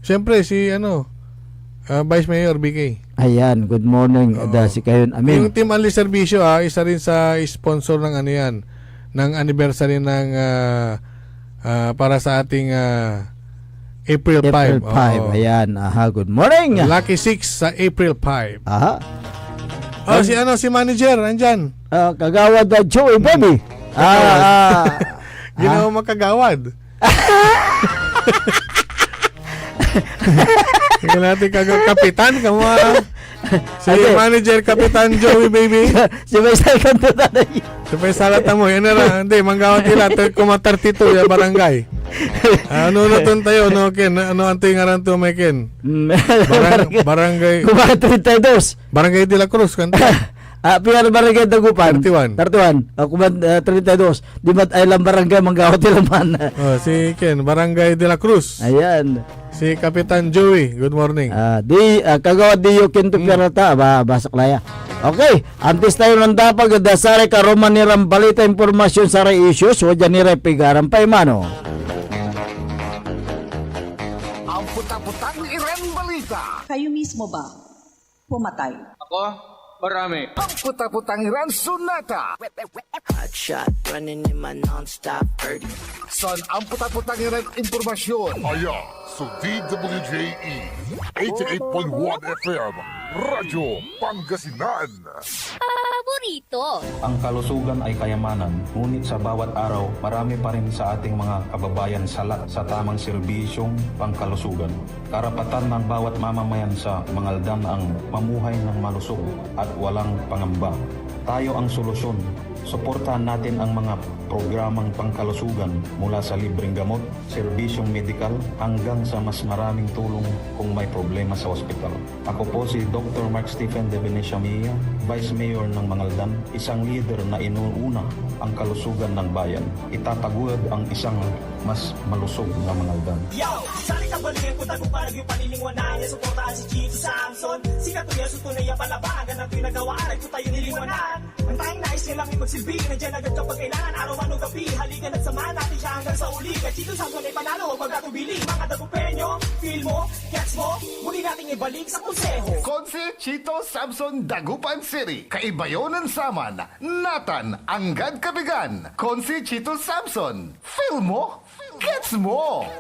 siyempre, si, ano, ah, Vice Mayor B K. Ayan, good morning, da si kayon amin. Yung Team Anli Serbisyo, ah, isa rin sa sponsor ng ano yan, ng anniversary ng, ah, ah, para sa ating, ah, April five. April five, oo. Ayan. Aha, good morning. Lucky six sa April five. Aha. Oh, si ano, si manager, nandyan. Ah, Kagawad, ah, Joey, baby. Ah, ah. Ginawa mo kagawad. Tingnan natin, kaga-, kapitan ka mo, ah. Si manager, Kapitan Joey, baby. Si Faisal Canto, tatay. Si Faisal at amo, yan na lang. Hindi, manggawat ila, to, kuma thirty-two, ya barangay. Ah, ano na ton tayo, no, Ken? Ano, anto yung ngaran to, may Ken? Mm. Barang-, barangay. Kuma treinta y dos. Barangay de la Cruz, kanto. Ah, pian Barangay Dagupan? Thirty-one. Thirty-one. Ah, kuman, ah, treinta y dos. Di mat ay lang barangay, manggawat ila man. Oh, si Ken, Barangay de la Cruz. Ayan. Si Kapitan Joey, good morning. Ah, di, ah, Kagawad Dio Quinto Peralta, ba, basok la ya. Okay, antes tayo ng dapag, da saray karoman iran balita, impormasyon, saray issues, wadya ni ray pigaran paimano. Ang puta-putang iran balita. Kayo mismo ba pumatay? Ako? Marami. Ang puta-putang iran sonata. Hot shot, running in my non-stop thirty. San ang puta-putang iran impormasyon? Aya, so D W J E, eighty-eight point one F M, Radyo Pangasinan. Paborito. Ang kalusugan ay kayamanan, ngunit sa bawat araw, marami pa rin sa ating mga kababayan salat sa tamang serbisyong pangkalusugan. Karapatan ng bawat mamamayan sa Mangaldan ang mamuhay ng malusog at walang pangamba. Tayo ang solusyon. Suportahan natin ang mga programang pangkalusugan, mula sa libreng gamot, serbisyong medikal, hanggang sa mas maraming tulong kung may problema sa ospital. Ako po si Doktor Mark Stephen de Venecia Mejia, Vice Mayor ng Mangaldan, isang lider na inuuna ang kalusugan ng bayan. Itataguyod ang isang mas malusog na Mangaldan. Yo! Saray kabalingan ko, tago para yung panilingwanan niya, suportaan si Chito Samson. Sikat to niya, suto na iya palaban, ganap yung nagawa, aray ko tayo nilingwanan. Ang tanging nais niya lang ay magsilbi, nandiyan agad kapag kailangan, araw man o gabi, halikan at samahan natin siya hanggang sa uli. Kay Chito Samson ay panalo, huwag magkatubili, mga Dagupeño, feel mo, gets mo, muli natin Ibalik sa konseho. Konsi Chito Samson, Dagupan City. Kaiba yo nen saman, natan anggad kabigan. Konsi Chito Samson, feel mo, gets mo.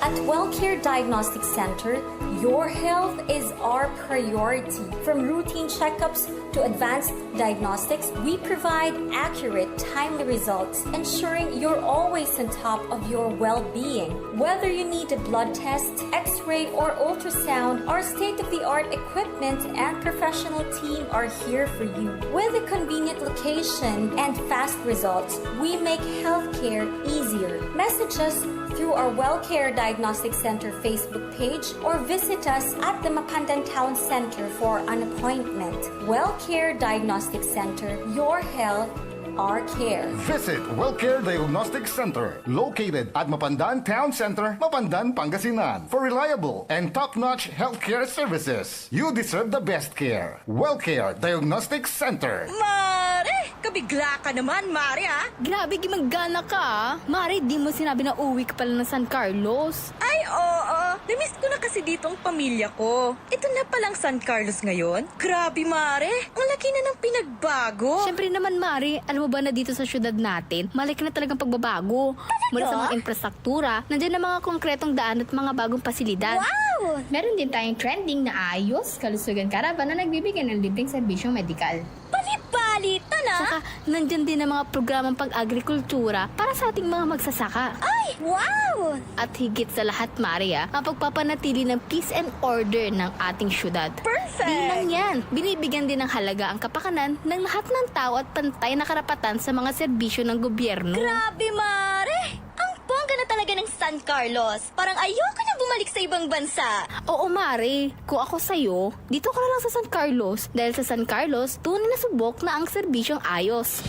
At Wellcare Diagnostic Center, your health is our priority. From routine checkups to advanced diagnostics, we provide accurate, timely results, ensuring you're always on top of your well-being. Whether you need a blood test, x-ray, or ultrasound, our state-of-the-art equipment and professional team are here for you. With a convenient location and fast results, we make healthcare easier. Message us through our Wellcare Diagnostic Center Facebook page or visit us at the Mapandan Town Center for an appointment. Wellcare Diagnostic Center, your health, our care. Visit Wellcare Diagnostic Center, located at Mapandan Town Center, Mapandan, Pangasinan, for reliable and top-notch healthcare services. You deserve the best care. Wellcare Diagnostic Center. Mare! Kabigla ka naman, Mare, ah! Grabe, gimanggana ka, ah! Mare, di mo sinabi na uwi ka pala ng San Carlos. Ay, oo. Namiss ko na kasi dito ang pamilya ko. Ito na palang San Carlos ngayon. Grabe, Mare. Ang laki na ng pinagbago. Siyempre naman, Mare. Alam mo ba na dito sa syudad natin, malaki na talagang pagbabago. Mula sa mga infrastruktura, nandiyan na mga konkretong daan at mga bagong pasilidad. Wow! Meron din tayong trending na Ayos Kalusugan Caravan na nagbibigay ng libreng serbisyong medikal. Bali-bali, tana! Saka, nandiyan din ang mga programang pag-agrikultura para sa ating mga magsasaka. Ay, wow! At higit sa lahat, Mare, ah, ang pagpapanatili ng peace and order ng ating syudad. Perfect! Di lang yan, binibigyan din ng halaga ang kapakanan ng lahat ng tao at pantay na karapatan sa mga serbisyo ng gobyerno. Grabe, Mare! Ang bongga na talaga ng San Carlos! Parang ayoko na bumalik sa ibang bansa! Oo, Mare. Kung ako sa'yo, dito ka na lang sa San Carlos. Dahil sa San Carlos, tunay na subok na ang serbisyong ayos.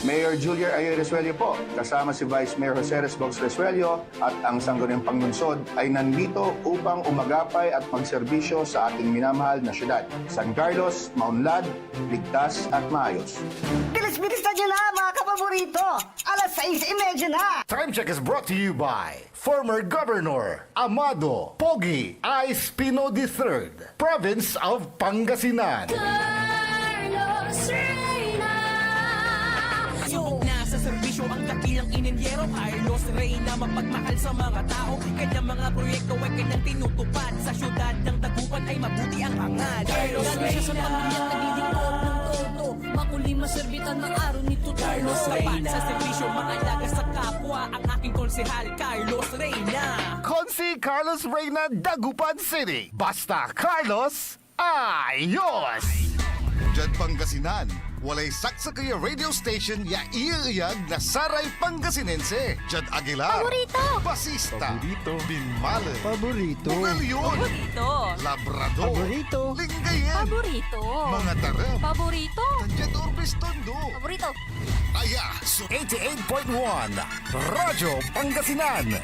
Mayor Julier Ayoy Resuello po, kasama si Vice Mayor Jose Resbox Resuello at ang sangguniang panglungsod ay nandito upang umagapay at magserbisyo sa ating minamahal na syudad. San Carlos, maunlad, ligtas at maayos. Bilis-bilis na dyan na, mga kapaborito! Alas sais y media na! Time check is brought to you by former Governor Amado Pogi Espino the third, Province of Pangasinan. Carlos Reyna. Subok na sa serbisyo ang dakilang inenyero, Carlos Reyna. Mapagmahal sa mga tao, kanyang mga proyekto ay kanyang tinutupad. Sa siyudad ng Dagupan ay mabuti ang hangad. Carlos Reyna. Siya sa pamilya at naglilingkod ng todo. Makulima, serbitan, maaro, nitutuloy. Carlos Reyna. Tapat sa serbisyo, maalaga sa kapwa, ang aking konsehal, Carlos Reyna. Konsi Carlos Reyna, Dagupan City. Basta Carlos, ayos! Diad Pangasinan, walay saksakey a radio station ya iyaeyag na saray Pangasinense. Diad Aguilar, Paborito! Basista, Paborito! Binmalen, Paborito! Bugallon, Paborito! Labrador, Paborito! Lingayen, Paborito! Mangatarem, Paborito! Diad Urbes Tondo, Paborito! Aya so eighty-eight point one Radyo Pangasinan.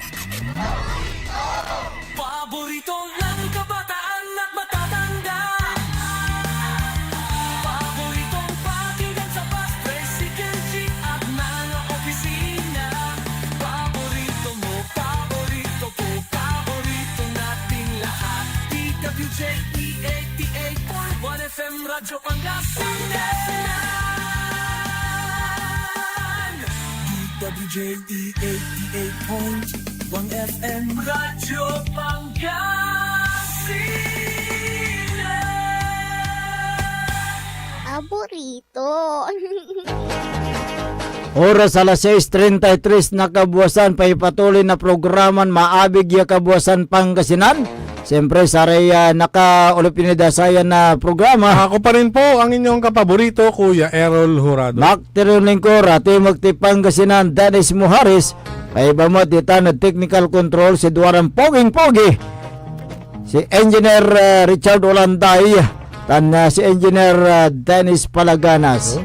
Paborito ng kabataan at matatanda. Paboritong pakinggan sa bus, tricycle, jeep at mga opisina. Paborito mo, paborito ko, paborito nating lahat. D W J E eighty-eight point one F M Radyo Pangasinan. D W J E eighty-eight point one F M Radyo Pangasinan. Paborito. Oras alas sais treinta y tres na kabuasan, paipatuloy na programan Maabig ya Kabuasan Pangasinan. Siyempre, saray, ah, nakaulop ed sayan, ah, programa. Ako pa rin po ang inyong kapaborito, Kuya Errol Jurado. Maak ti rin lingkor, ati magti Pangasinan, Dennis Muharis. Kaiba mo, ditan ed technical control, si duaran poging-pogi, si Engineer, ah, Richard Olanday, tan, ah, si Engineer, ah, Dennis Palaganas.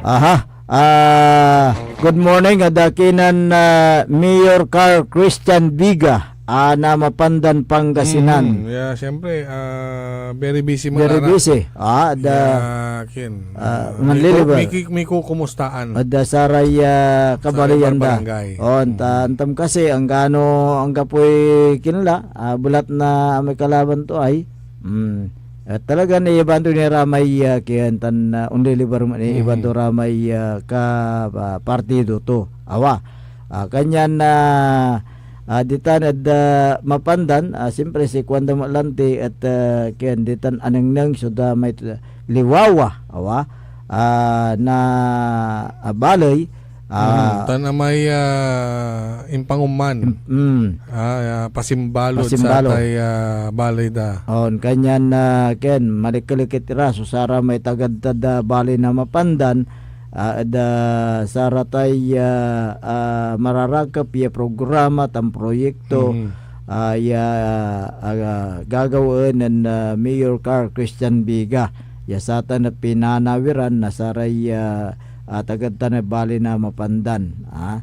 Aha. Ah, good morning, ed kinen, ah, Mayor Carl Christian Viga, ah, na Mapandan, Pangasinan. Mm, yeah, siyempre, ah, very busy man. Very busy. Ah, da, yeah, Ken. Ah, ah, manliliber. May ku-, may ku-, may kukumustaan. Ed saray, ah, kabalian da. Saray barangay. Oh, anta-, antam kasi, anggano, anggapoy kinla, ah, bulat na may kalaban to ay, Mm. At talagan iyabanto ni ra may, ah, kiyan tan, ah, onliliber mo ni Hmm. ibanto ra may, ah, ka, ah, partido to. Awa. Ah, kanyan, ah, ah, ditan ed, ah, Mapandan, ah, siyempre si Kuan Damalante et, ah, kiyan ditan anengneng so da may t-, liwawa, awa, ah, na, ah, baley, ah, Mm, tan amay, ah, impanguman. Im-, mm. Ah, ah, pasimbalod Pasimbalod. satay, ah, baley da. On, kanyan, ah, ken, malikeleket ira so saramay tagad tad, ah, baley na Mapandan, ah, ed, ah, saratay, ah, ah, mararakep ya programa tan proyekto, Mhm. ah, ya, ah, gagawaen nen, ah, Mayor Carl Christian Viga, ya satan a pinanawiran na saray, ah, ah, tagad tan a baley na Mapandan, ah.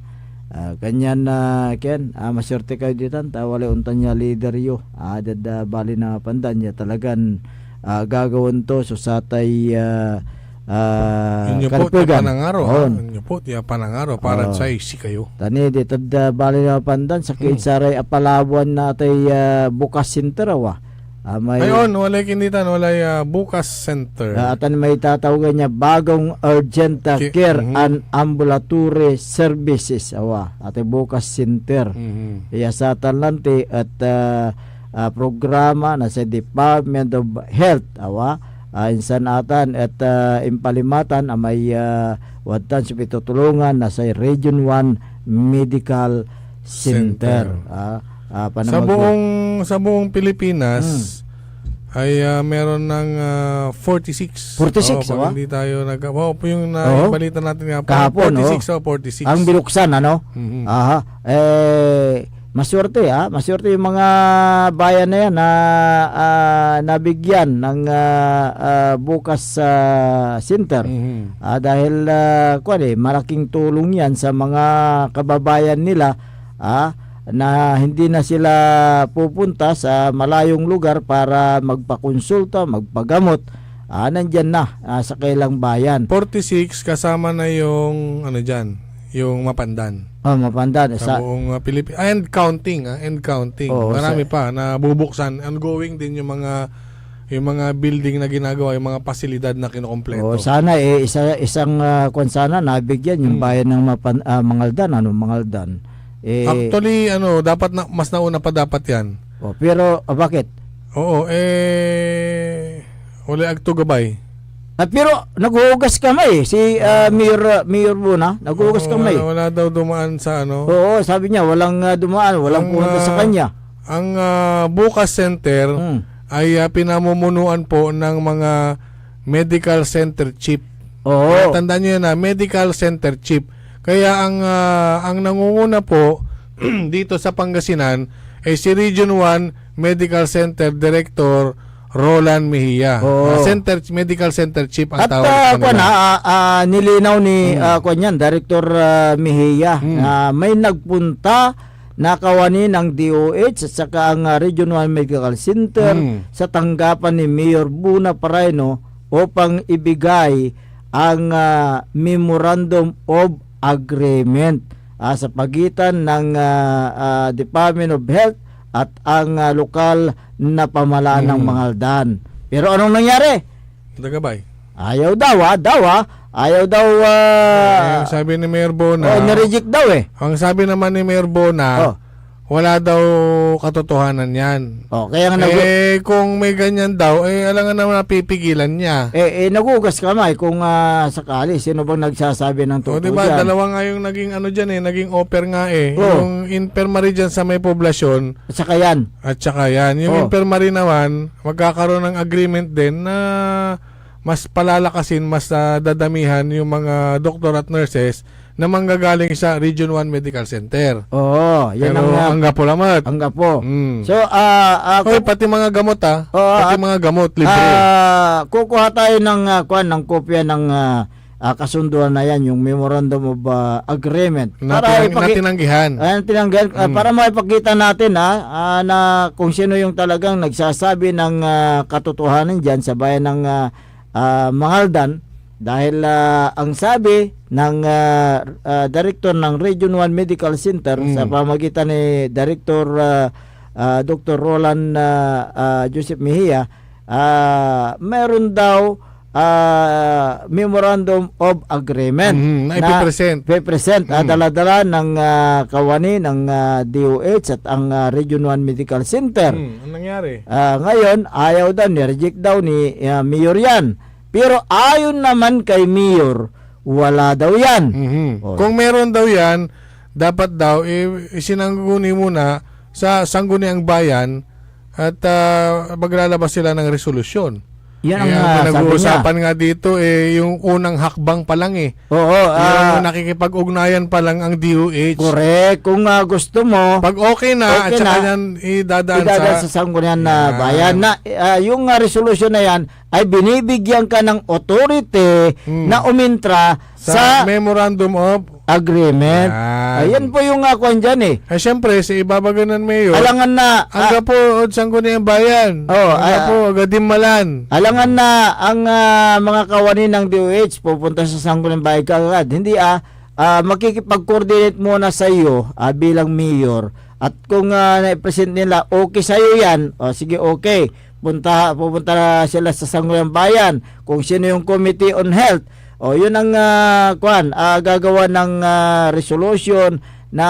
Ah, kanyan, ah, ken, ah, masuerte kayo ditan, ta walay ontan ya lider yo, ah, diad, ah, baley na Mapandan, ya talagan, ah, gagawaen to so satay, ah, ah, Inyo po, karipegan. ya panangaro, ha? On. Inyo po, ya panangaro, para Oo. sa sikayo. Tan, eh, ditad, ah, baley na Mapandan, sakey Hmm. saray apalaboan na atay, ah, Bukas Center, awa. Ah, may Ay, on, walay kinditan, walay, ah, Bukas Center. Ah, atan may tatawagan ya bagong Urgent, ah, Ki-, Care mhm. and Ambulatory Services, awa, atay Bukas Center. Mhm. Ya satan lanti et, ah, ah, programa na say Department of Health, awa, ah, insan atan et, ah, impalimatan amay, ah, wadtan so pitutulongan na say Region one Medical Center. Center. Ah, ah, Sa panamag- buong, sa buong Pilipinas Hmm. ay, ah, meron ng, ah, forty-six. Forty-six, Oo, pag awa? hindi tayo nag-, wow, po yung na-, Oo. yung balita natin nga po. Kahapon, Forty-six, oo. oh, forty-six. Ang binuksan, ano? Mhm. Aha. Eh, maswerte, ah. Maswerte yung mga bayan na yan na, ah, nabigyan ng, ah, ah, Bukas, ah, Center. Mhm. Ah, dahil, ah, kuwan eh, malaking tulong yan sa mga kababayan nila, ah, na hindi na sila pupunta sa malayong lugar para magpakonsulta, magpagamot. Ah, nandyan na, ah, sa kailang bayan. Forty-six kasama na yung, ano dyan, yung Mapandan. Oh, Mapandan. Sa Sa buong, ah, Pilip-, ah, and counting, ah, and counting. Oo, Marami sa pa na bubuksan. Ongoing din yung mga, yung mga building na ginagawa, yung mga pasilidad na kinukumpleto. Oo, sana, eh, isa, isang, ah, kwan sana, nabigyan yung Hmm. bayan ng Mapan-, ah, Mangaldan, ano, Mangaldan. Eh, Actually, ano, dapat na, mas nauna pa dapat yan. Oh, pero, ah, bakit? Oo, eh, wala agto gabay. Ah, pero naghuhugas ka may, si, ah, Oo. Mayor, ah, Mayor Bona, naghuhugas Oo, ka may. wala, wala daw dumaan sa ano. Oo, sabi niya, walang, ah, dumaan, walang Ang, pumunta sa ah, kanya. ang, ah, Bukas Center Hmm. ay, ah, pinamumunuan po ng mga medical center chief. Oo. Kaya tandaan niyo yan, ah, medical center chief. Kaya ang, ah, ang nangunguna po dito sa Pangasinan ay si Region one Medical Center Director Roland Mejia. Oo. Ah, Center, Medical Center Chief ang At, tawag ah, sa kuwan, kanila. ah, ah, ah, nilinaw ni, Hmm. ah, kuwan yan, Director, ah, Mejia, Hmm. na may nagpunta na kawani ng D O H at saka ang, ah, Region one Medical Center Hmm. sa tanggapan ni Mayor Bona Parayno upang ibigay ang, ah, Memorandum of Agreement, ah, sa pagitan ng, ah, ah, Department of Health at ang, ah, lokal na pamahalaan ng Hmm. Mangaldan. Pero anong nangyari? Tagabay. Ayaw daw, ah, daw, ah. Ayaw daw, ah, Eh, ang sabi ni Mayor Bona, oh, na-reject daw, eh. ang sabi naman ni Mayor Bona, Oh. wala daw katotohanan yan. Oh, kaya nga nag- Eh, kung may ganyan daw, eh, alangan naman napipigilan niya. Eh, eh, nagugas ka, May, kung, ah, sakali, sino bang nagsasabi ng O, totoo di ba? dyan? Dalawa nga yung naging ano dyan eh, naging offer nga eh. Oh. Yung infirmary dyan sa may poblasyon, At saka yan. At saka yan, yung Oh. infirmary naman, magkakaroon ng agreement din na mas palalakasin, mas, ah, dadamihan yung mga doktor at nurses na manggagaling sa Region one Medical Center. Oo, yan Pero ang, ah, anggapo lamet. anggapo. Mm. So, ah, ah, Oy, ku- pati mga gamot, ah. Oo, Pati ah, mga gamot, libre. ah, kukuha tayo ng, ah, kuwan, ng kopya ng, ah, ah, kasunduan na yan, yung Memorandum of, ah, Agreement. Na Para tinang-, ipaki- na tinanggihan. Ah, na tinanggihan, ah, Mm. para maipakita natin, ah, ah, na kung sino yung talagang nagsasabi ng, ah, katotohanan dyan sa bayan ng, ah, ah, Mangaldan. Dahil, ah, ang sabi ng, ah, ah, Director ng Region one Medical Center Mm. sa pamagitan ni Director, ah, ah, Doktor Roland, ah, ah, Joseph Mejia, ah, meron daw, ah, Memorandum of Agreement Mhm, na na ipipresent. ipipresent, ah, Mm. dala-dala ng, ah, kawani ng, ah, D O H at ang, ah, Region one Medical Center. Hmm, anong nangyari? Ah, ngayon, ayaw daw, nireject daw ni, ah, Mayor yan. Pero ayon naman kay Mayor, wala daw yan. Mhm. Oh. Kung meron daw yan, dapat daw, i-, isinangguni muna sa Sangguniang Bayan at, ah, maglalabas sila ng resolusyon. Yan ang, Eh, ang ah, sabi niya. pinag-uusapan nga dito, eh, yung unang hakbang pa lang, eh. Oo, Yung ah, nakikipag-ugnayan pa lang ang D O H. Correct. Kung, ah, gusto mo, Pag okay na, okay at saka na, yan idadaan idadaan sa sa Sangguniang, ah, Yan. Bayan. Na, ah, yung, ah, resolusyon na yan ay binibigyan ka ng authority Hmm. na umintra Sa sa Memorandum of Agreement. Yan. Ayan po yung, ah, kwan dyan, eh. Eh, siyempre, sa ibabaga ng mayor, Alangan na, ah, anggapo od Sangguniang Bayan. Oh, Anggapo, ah, Gadimmalan. Alangan na ang, ah, mga kawani ng D O H pupunta sa Sangguniang Bayan kaagad. Hindi, ah, ah, makikipag-coordinate muna sa iyo, ah, bilang mayor. At kung, ah, naipresent nila, okay sa iyo yan, o sige, okay. Punta, pupunta sila sa Sangguniang Bayan, kung sino yung Committee on Health. O, yun ang, ah, kwan, ah, gagawa ng, ah, resolution na,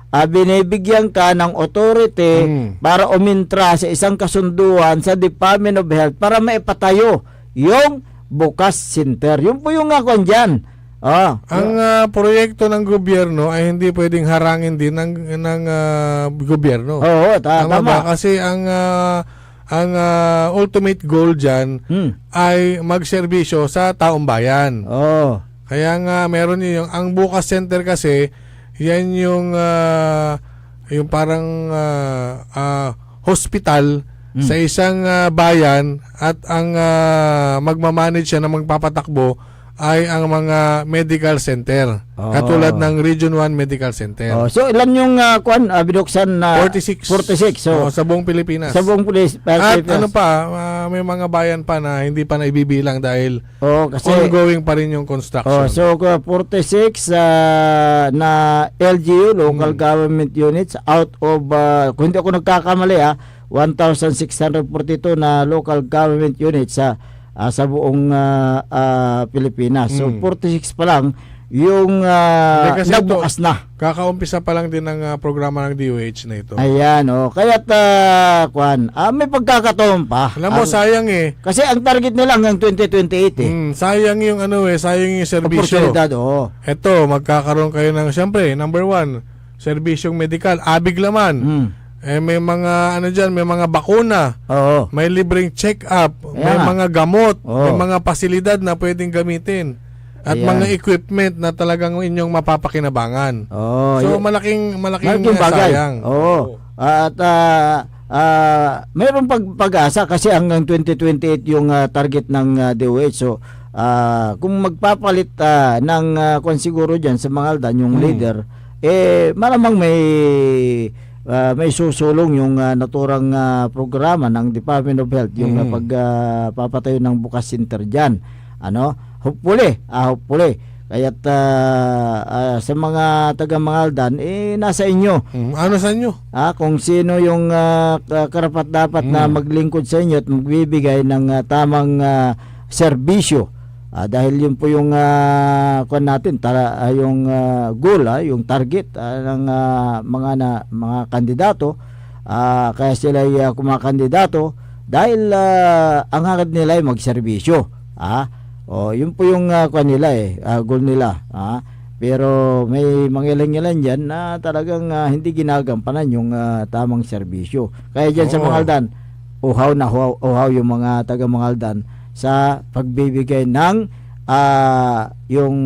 ah, binibigyan ka ng authority Hmm. para umintra sa isang kasunduan sa Department of Health para maipatayo yung Bukas Center. Yun po yung, ah, kwan dyan. Ah, Ang, ah, proyekto ng gobyerno ay hindi pwedeng harangin din ng, ng, ah, gobyerno. Oo, ta-, Tama tama. ba? Kasi ang, ah, ang, ah, ultimate goal dyan Hmm. ay magserbisyo sa taong bayan. Oo. Kaya nga meron yung, ang Bukas Center kasi, yan yung, ah, yung parang, ah, ah, hospital Hmm. sa isang, ah, bayan at ang, ah, magmamanage siya na magpapatakbo ay ang mga medical center, Oo. katulad ng Region one Medical Center. Oh, so ilan yung, ah, kwan, ah, binuksan na Forty-six. Forty-six, so Oo, sa buong Pilipinas. sa buong Pilis-, ah, At Pilipinas. ano pa, ah, may mga bayan pa na hindi pa naibibilang dahil Oo, kasi ongoing pa rin yung construction. Oh, so, ka-, forty-six, ah, na L G U, local Hmm. government units, out of, ah, kung hindi ako nagkakamali, ah, one thousand six hundred forty-two na local government units sa, ah, sa buong, ah, ah, Pilipinas. So, Hmm. forty-six pa lang yung, ah, Hindi, kasi ito, nagbukas na. kakaumpisa pa lang din ng, ah, programa ng D O H na ito. Ayan, oh. Kaya't, ah, kwan, ah, may pagkakataon pa. Alam mo, Ang sayang eh. Kasi ang target nila hanggang twenty twenty-eight eh. Hmm, sayang yung ano eh, sayang yung serbisyo. Oportunidad, oo. Eto, magkakaroon kayo ng, siyempre, number one, serbisyong medikal, abig laman. Hmm. Eh, may mga, ano dyan, may mga bakuna, Oo. may libreng check-up, Kaya may nga. mga gamot, Oo. may mga pasilidad na pwedeng gamitin, at Ayan. mga equipment na talagang inyong mapapakinabangan. Oo, So, y-, malaking, malaking malaking bagay. sayang. Oo. Oo. At, ah, ah, mayroong pag-, pag-asa kasi hanggang twenty twenty-eight yung, ah, target ng, ah, D O H. So, ah, kung magpapalit, ah, ng, ah, kwan siguro dyan sa Mangaldan, yung Hmm. leader, eh, malamang may, ah, may susulong yung, ah, naturang, ah, programa ng Department of Health, yung, ah, Hmm. pag, ah, papatayo ng Bukas Center dyan. Ano? Hopefully, ah, hopefully. Kaya't, ah, ah, sa mga taga Mangaldan, eh, nasa inyo. Hmm, ano sa inyo? Ah, kung sino yung, ah, ka-, karapat-dapat na Hmm. maglingkod sa inyo at magbibigay ng, ah, tamang, ah, serbisyo. Ah, dahil yun po yung, ah, kwan natin, tara-, ah, yung, ah, goal, ah, yung target, ah, ng, ah, mga na, mga kandidato. Ah, kaya sila, ah, kumakandidato dahil, ah, ang hangad nila ay magserbisyo. Ah, o, yun po yung, ah, kwan nila eh, ah, goal nila. Ah, pero may mangilan-ngilan dyan na talagang, ah, hindi ginagampanan yung, ah, tamang serbisyo. Kaya dyan sa Oo. Mangaldan, uhaw na uhaw, uhaw yung mga taga Mangaldan sa pagbibigay ng, ah, yung,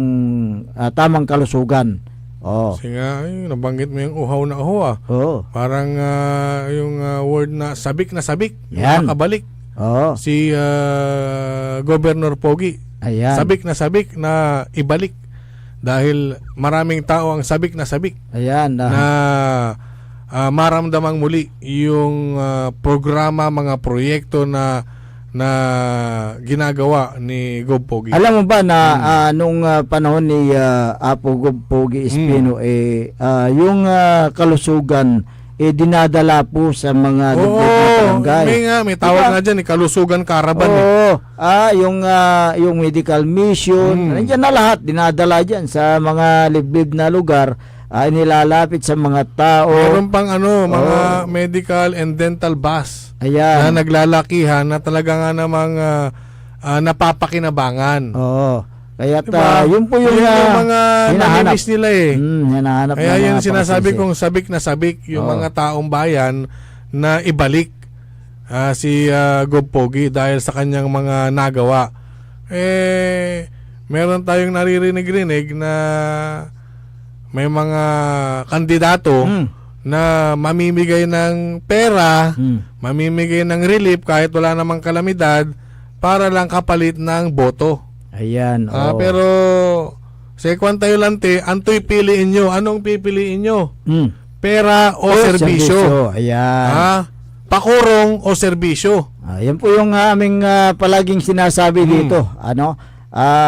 ah, tamang kalusugan. Oh. Kasi nga, ay, nabanggit mo yung uhaw na uhaw, ah. Oo. Parang, ah, yung, ah, word na sabik na sabik, yung Yan. nakabalik. Oo. Si, ah, Governor Pogi. Ayan. Sabik na sabik na ibalik. Dahil maraming tao ang sabik na sabik Ayan, ah. na, ah, maramdaman muli yung, ah, programa, mga proyekto na, na ginagawa ni Gov Pogi. Alam mo ba na, Hmm. ah, nung, ah, panahon ni, ah, Apo Gov Pogi Hmm. Espino, eh, ah, yung, ah, kalusugan eh, dinadala po sa mga Oo, liblib na barangay. may nga, may Di tawag ba? nga dyan, eh, kalusugan caravan, eh. Oo. Ah, yung, ah, yung medical mission, Hmm. nandiyan na lahat, dinadala dyan sa mga liblib na lugar, ah, inilalapit sa mga tao. Meron pang ano, mga Oo. medical and dental bus Ayan. na naglalakihan na talaga nga namang, ah, ah, napapakinabangan. Oo. Kaya Diba? ta, yun po yung, Yun yung ah, mga hinahanap. namimiss nila eh. Hmm, hinahanap Kaya ng yun mga sinasabi pangasense. kong sabik na sabik yung Oo. mga taong bayan na ibalik, ah, si, ah, Gov Pogi dahil sa kanyang mga nagawa. Eh, meron tayong naririnig-rinig na may mga kandidato Hmm. na mamimigay ng pera, Hmm. mamimigay ng relief kahit wala namang kalamidad para lang kapalit ng boto. Ayan, Ah, oo. pero sa ikwan tayo lanti, antoy piliin nyo? Anong pipiliin nyo? Hmm. Pera o O serbisyo? serbisyo, ayan. Ah, pakurong o serbisyo? Ah, yan po yung, ah, aming, ah, palaging sinasabi Hmm. dito, ano?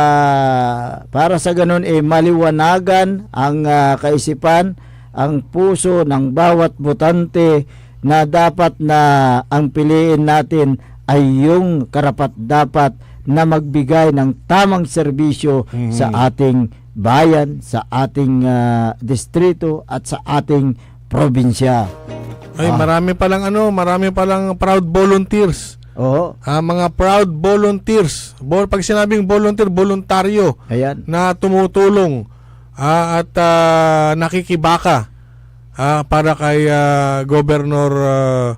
Ah, para sa ganun, eh, maliwanagan ang, ah, kaisipan, ang puso ng bawat botante na dapat na ang piliin natin ay yung karapat-dapat na magbigay ng tamang serbisyo Mhm. sa ating bayan, sa ating, ah, distrito, at sa ating probinsya. Ay, Ah. marami palang ano, marami palang proud volunteers. Oo. Ah, mga proud volunteers. Vol-, pag sinabing volunteer, voluntaryo Ayan. na tumutulong, ah, at, ah, nakikibaka, ah, para kay, ah, Gobernador, ah,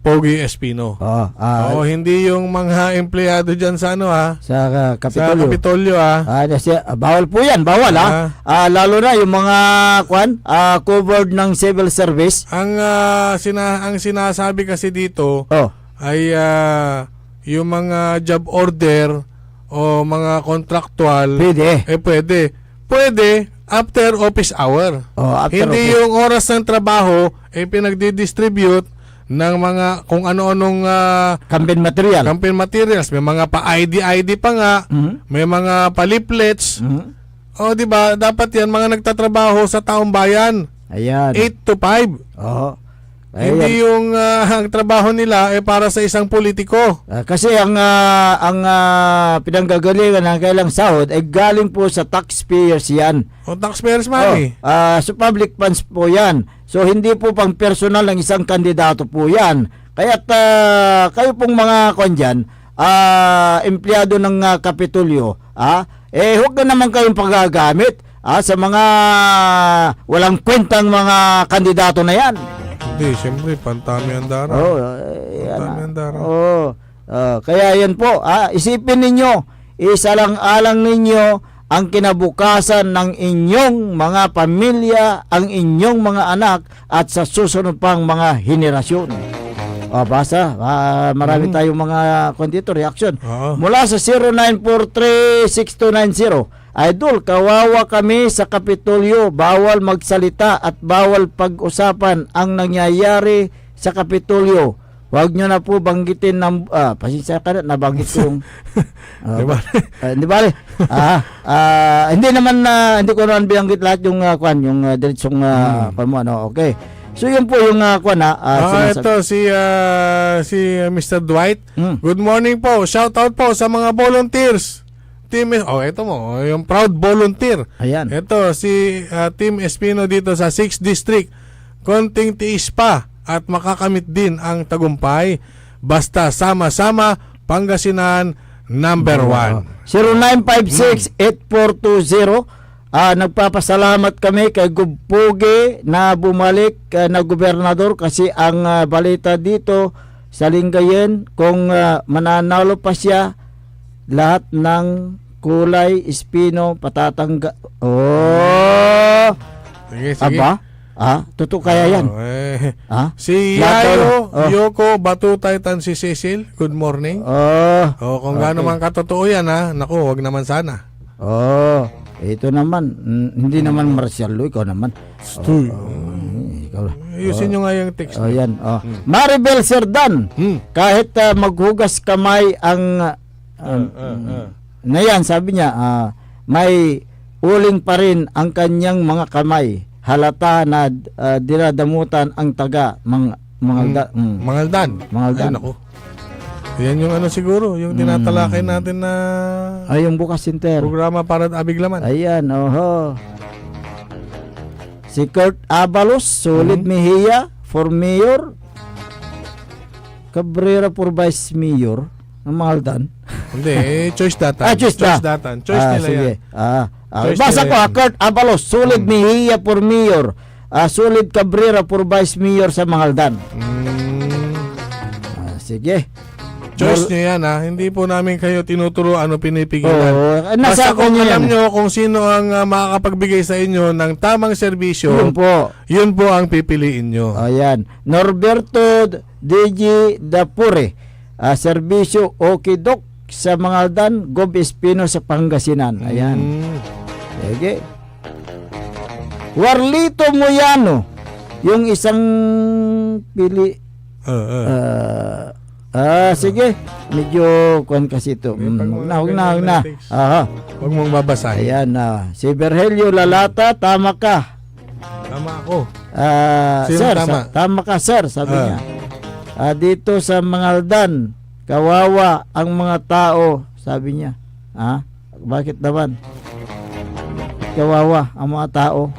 Pogi Espino. Oo, ah, Oo, hindi yung mga empleyado dyan sa ano, ha? Sa, ah, Sa Kapitolyo. Kapitolyo, ha? Ah, na siya, ah, bawal po yan, bawal, ha? Ah. Ah, lalo na yung mga, kwan, ah, covered ng civil service. Ang, ah, sina-, ang sinasabi kasi dito Oh. ay, ah, yung mga job order o mga contractual, Pwede. eh, pwede. Pwede after office hour. Oh, after Hindi office. yung oras ng trabaho, eh, pinagdi-distribute ng mga kung ano-anong, ah, Campaign material. campaign materials. May mga pa-I D I D pa nga, Mhm. may mga pa-leaflets. Mhm. O, di ba? Dapat yan, mga nagtatrabaho sa taong bayan. Ayan. Eight to five. Oo. Hindi Ayan. yung, ah, ang trabaho nila ay para sa isang politiko. Ah, kasi ang, ah, ang, ah, pinanggagalingan ng kailang sahod ay galing po sa taxpayers yan. O, taxpayers Oh, money. ah, so public funds po yan. So, hindi po pang personal ng isang kandidato po yan. Kaya't, ah, kayo pong mga kwan dyan, ah, empleyado ng, ah, Kapitolyo, ah, eh, huwag na naman kayong pagagamit, ah, sa mga walang kwentang mga kandidato na yan. Hindi, siyempre, pantami ang dara. Oo, eh, yan Pantami na. ang dara. Oo. Ah, kaya yan po, ah, isipin ninyo, isalang-alang ninyo ang kinabukasan ng inyong mga pamilya, ang inyong mga anak, at sa susunod pang mga henerasyon. O, basa, ah, marami Mm. tayong mga, kwan dito, reaksyon. Oo. Mula sa zero nine four three six two nine zero, "Idol, kawawa kami sa Kapitolyo. Bawal magsalita at bawal pag-usapan ang nangyayari sa Kapitolyo. Huwag nyo na po banggitin ng," ah, pasensya ka na, nabanggit ko yung, ah, Di ba? ah, di bale. Ah, ah, hindi naman, ah, hindi ko naman binanggit lahat yung, ah, kwan, yung, ah, diretsong, ah, Hmm. kwan mo, ano, okay. So, yun po yung, ah, kwan, ah, ah, Ah, sinasab- ito, si, ah, si, ah, Mister Dwight. Hmm. "Good morning po. Shout out po sa mga volunteers." Team Es-, oh, ito mo, oh, yung proud volunteer. Ayan. Ito, si, ah, Team Espino dito sa sixth District. Konting tiis pa at makakamit din ang tagumpay. Basta sama-sama, Pangasinan, number one. Zero nine five six eight four two zero. Ah, nagpapasalamat kami kay Gov Pogi na bumalik, ah, na gobernador kasi ang, ah, balita dito sa Lingayen, kung, ah, mananalo pa siya, lahat ng kulay Espino patatangga-, oh! Sige, sige. Aba? Ah, totoo kaya yan? Oo, eh. Ha? Si Lahat Yayo, tayo, oh. Yoko, Batutay, tan si Cecil, good morning. Oh, Oh, kung gaano okay. man katotoo yan, ha? Naku, wag naman sana. Oh, ito naman, mm, hindi naman Marcial Lu, ikaw naman. Stu. Oh, oh, ikaw. Ayusin Oh. nyo nga yung text Oh, nyo. yan. Oh. Hmm. Maribel Serdan, Hmm. kahit, ah, maghugas kamay ang, ah, Ah, ah, ah. na yan, sabi niya, ah, may uling pa rin ang kanyang mga kamay. halata na, ah, dinadamutan ang taga Mang-, Mangalda-, Mm. mm. Mangaldan. Mangaldan. Ay, naku. Yan yung ano siguro, yung tinatalakay Mm. natin na Ay, yung bukas, Inter. programa para at abig laman. Ayan, oho. Si Kurt Abalos, Solid Mhm. Mejia for mayor. Cabrera for vice mayor ng Mangaldan. Hindi, eh, choice datan. Ah, choice da. Choice datan. Choice Ah, nila sige. yan. Ah, ah, Choice basa nila ko, yan. ah, Kurt Abalos, Solid Hmm. Mejia for mayor. Ah, Solid Cabrera for vice mayor sa Mangaldan. Hmm. Ah, sige. Choice Mor- nyo yan, ha? Hindi po namin kayo tinuturo ano pinipigilan. Oo, ah, nasa Basta kung kanya alam yan. nyo kung sino ang, ah, makakapagbigay sa inyo ng tamang serbisyo, Yun po. yun po ang pipiliin nyo. Ayan. Norberto D G Dapure, ah, serbisyo okidok sa Mangaldan, Gob Espino sa Pangasinan. Ayan. Mm. Sige. Warlito Moyano, yung isang pili, Ah, ah. ah, ah, sige. Medyo kuwan kasi ito. May Mm, pag-, huwag na, huwag na, huwag na. Aha. Huwag mong babasahin. Ayan, ah. Si Virgilio Lalata, tama ka. Tama ako. Ah, Sino sir, tama? sa-, tama ka, sir, sabi Ah. niya. Ah, dito sa Mangaldan, kawawa ang mga tao, sabi niya. Ah, bakit naman? Kawawa ang mga tao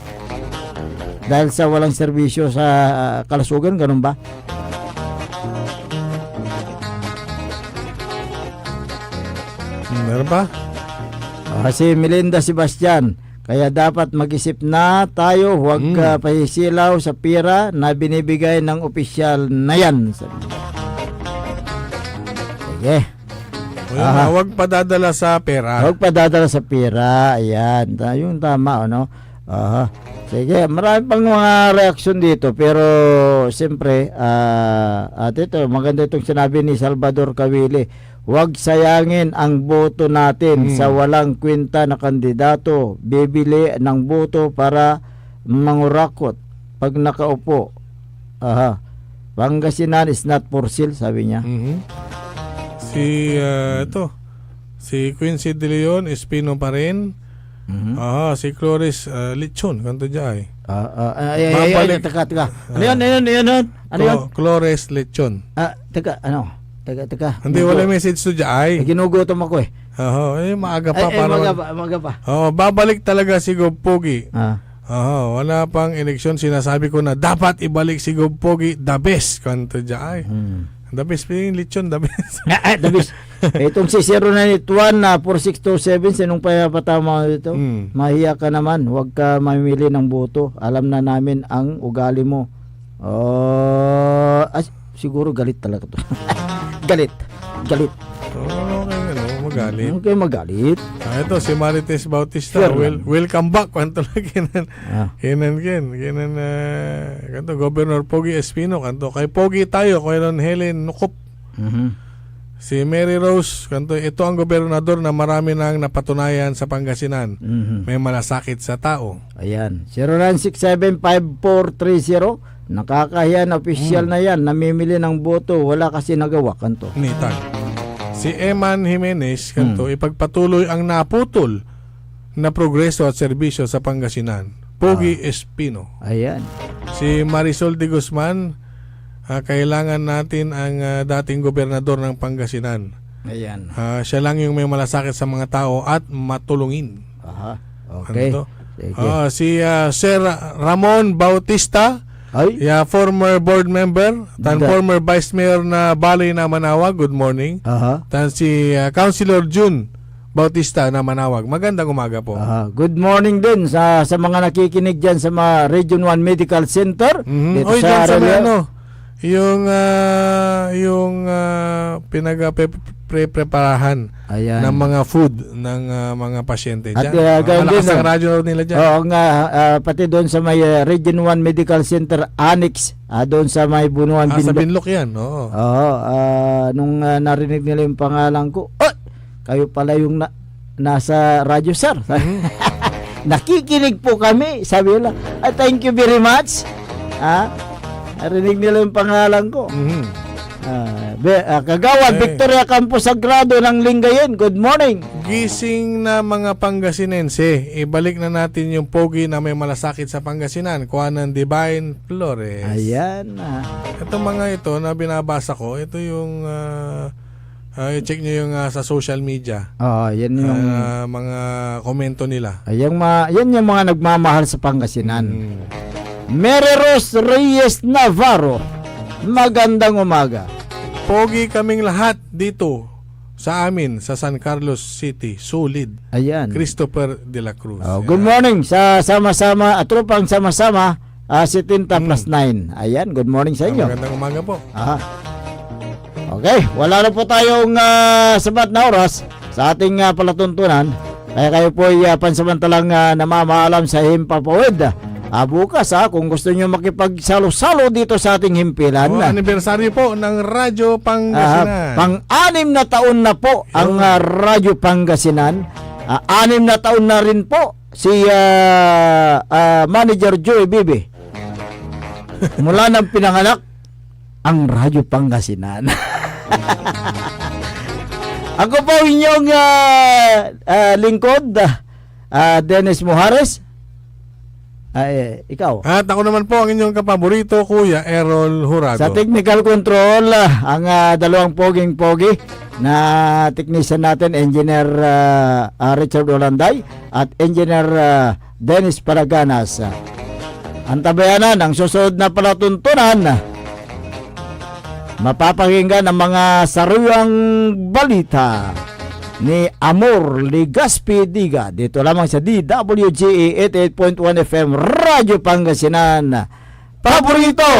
dahil sa walang serbisyo sa, ah, kalusugan, ganun ba? Hmm, meron pa? Ah, si Melinda Sebastian, kaya dapat mag-isip na tayo, huwag Hmm. ka pahisilaw sa pera na binibigay ng opisyal na yan. Sabi niya. Sige. O yun, Aha. ah, huwag padadala sa pera. Huwag padadala sa pera. Ayan. Ta-, yung tama, ano? Aha. Sige, marami pang mga reaksyon dito, pero siyempre, ah, at ito, maganda itong sinabi ni Salvador Cawili, "Huwag sayangin ang boto natin Hmm. sa walang kwenta na kandidato, bibili ng boto para mangurakot pag nakaupo." Aha. "Pangasinan is not for sale," sabi niya. Mhm. Si, ah, ito, si Quincy De Leon, Espino pa rin. Mhm. Aha, si Cloris, ah, Lechon, kanto diay. Ah, ah, ah, ay, ay, ay, ay, Babalik. Teka, teka. Ano Ah. yun, ano yun, ano yun, ano yun? Clo-, Clores Lechon. Ah, teka, ano? Teka, teka. Hindi, Medyo wala message to diay. Eh, ginugutom ako eh. Oho, eh, maaga pa, Ay, ay, parang maaga pa, maaga pa. Oo, babalik talaga si Gov Pogi. Ah. Oho, wala pang eleksyon, sinasabi ko na dapat ibalik si Gov Pogi, the best, kanto diay. Hmm. The best pa yung lechon, the best. Ah, ah, the best. Itong si zero nine eight one na four six two seven, sinong payapatama dito? Hmm. Mahiya ka naman, huwag ka mamili ng boto. Alam na namin ang ugali mo. Oh, ah, siguro galit talaga to. Galit. Galit. Oo, okay, ano, magalit. Okay, magalit. Ah, ito, si Marites Bautista. Sure Wel-, lang. Welcome back. Kwanto lagi na. Ah. Kenen, ken, kenen, ah, kanto, Governor Pogi Espino, kanto, "Kay Pogi tayo, kay Ron Helen Nukup." Mhm. Si Mary Rose, kanto, "Ito ang gobernador na marami nang napatunayan sa Pangasinan. Mhm. May malasakit sa tao." Ayan. Zero nine six seven five four three zero. "Nakakahiya na opisyal Hmm. na yan, namimili ng boto, wala kasi nagawa," kanto. Nitan. Si Eman Jimenez, kanto, Hmm. "Ipagpatuloy ang naputol na progreso at serbisyo sa Pangasinan." Pogi Ah. Espino. Ayan. Si Marisol de Guzman, ah, "Kailangan natin ang, ah, dating gobernador ng Pangasinan. Ayan. Ah, siya lang yung may malasakit sa mga tao at matulungin." Aha. Okay. Ano to? Sige. Ah, si, ah, Sir Ramon Bautista, Ay. ya former board member, tan Da- former vice mayor na Baloy na Manawag, good morning. Aha. Tan si, ah, Councilor Jun Bautista na Manawag. Magandang umaga po. Aha. Good morning din sa, sa mga nakikinig dyan sa mga Region one Medical Center. Mhm. Dito Oy, sa dyan sa may Arellano. ano, yung, ah, yung, ah, pinag-, ah, pre-, pre-, preparahan Ayan. ng mga food ng, ah, mga pasyente At, dyan. ah, Mga ganun lakas din, ang ah, radyo nila dyan. Oo nga, ah, pati doon sa may, ah, Region one Medical Center Annex, ah, doon sa may Bunuan, Ah, sa Binlo-, Binlok yan, oo. Oo, ah, nung, ah, narinig nila yung pangalan ko, "Oh, kayo pala yung na-, nasa radyo, sir." Mhm. "Nakikinig po kami," sabi nila. "Ah, thank you very much." Ah, narinig nila yung pangalan ko. Mhm. Ah, be, ah, Kagawad Eh. Victoria Campos Sagrado ng Lingayen, good morning. Gising na mga Pangasinense, ibalik na natin yung pogi na may malasakit sa Pangasinan, kuan ng Divine Flores. Ayan. Ah. Itong mga ito na binabasa ko, ito yung, ah, ah, i-check nyo yung, ah, sa social media. Oh, yan yung Ah, mga komento nila. Ayan, ma, yan yung mga nagmamahal sa Pangasinan. Mm. Mary Rose Reyes Navarro, magandang umaga. Pogi kaming lahat dito sa amin sa San Carlos City. Solid. Ayan. Christopher de la Cruz. Oh, Yan. Good morning sa sama-sama at tropang sama-sama, ah, setenta Mm. plus nine. Ayan, good morning sa Ah, inyo. Magandang umaga po. Aha. Okay, wala na po tayong ah, sapat na oras sa ating ah, palatuntunan. Kaya kayo po ay ah, pansamantalang ah, namamaalam sa Himpapawid. Ah, bukas, ah, kung gusto nyo makipagsalo-salo dito sa ating himpilan. Oh, anibersaryo po ng Radyo Pangasinan. Ah, pang-anim na taon na po ang Yun. ah, Radyo Pangasinan. Ah, anim na taon na rin po si ah, ah, Manager Joey Bibi. Mula ng pinanganak ang Radyo Pangasinan. Ako po inyong ah, ah, lingkod, ah, Dennis Mojares. Ah, eh, ikaw. At ako naman po ang inyong kapaborito, Kuya Errol Jurado. Sa technical control, ah, ang ah, dalawang poging-pogi na technician natin, Engineer ah, ah, Richard Olanday at Engineer ah, Dennis Paraganas. Antabayanan ang susunod na palatuntunan. Mapapakinggan ang mga sariwang balita ni Amor Legaspi Diga dito lamang sa D W G A eighty-eight point one F M Radyo Pangasinan. Paborito!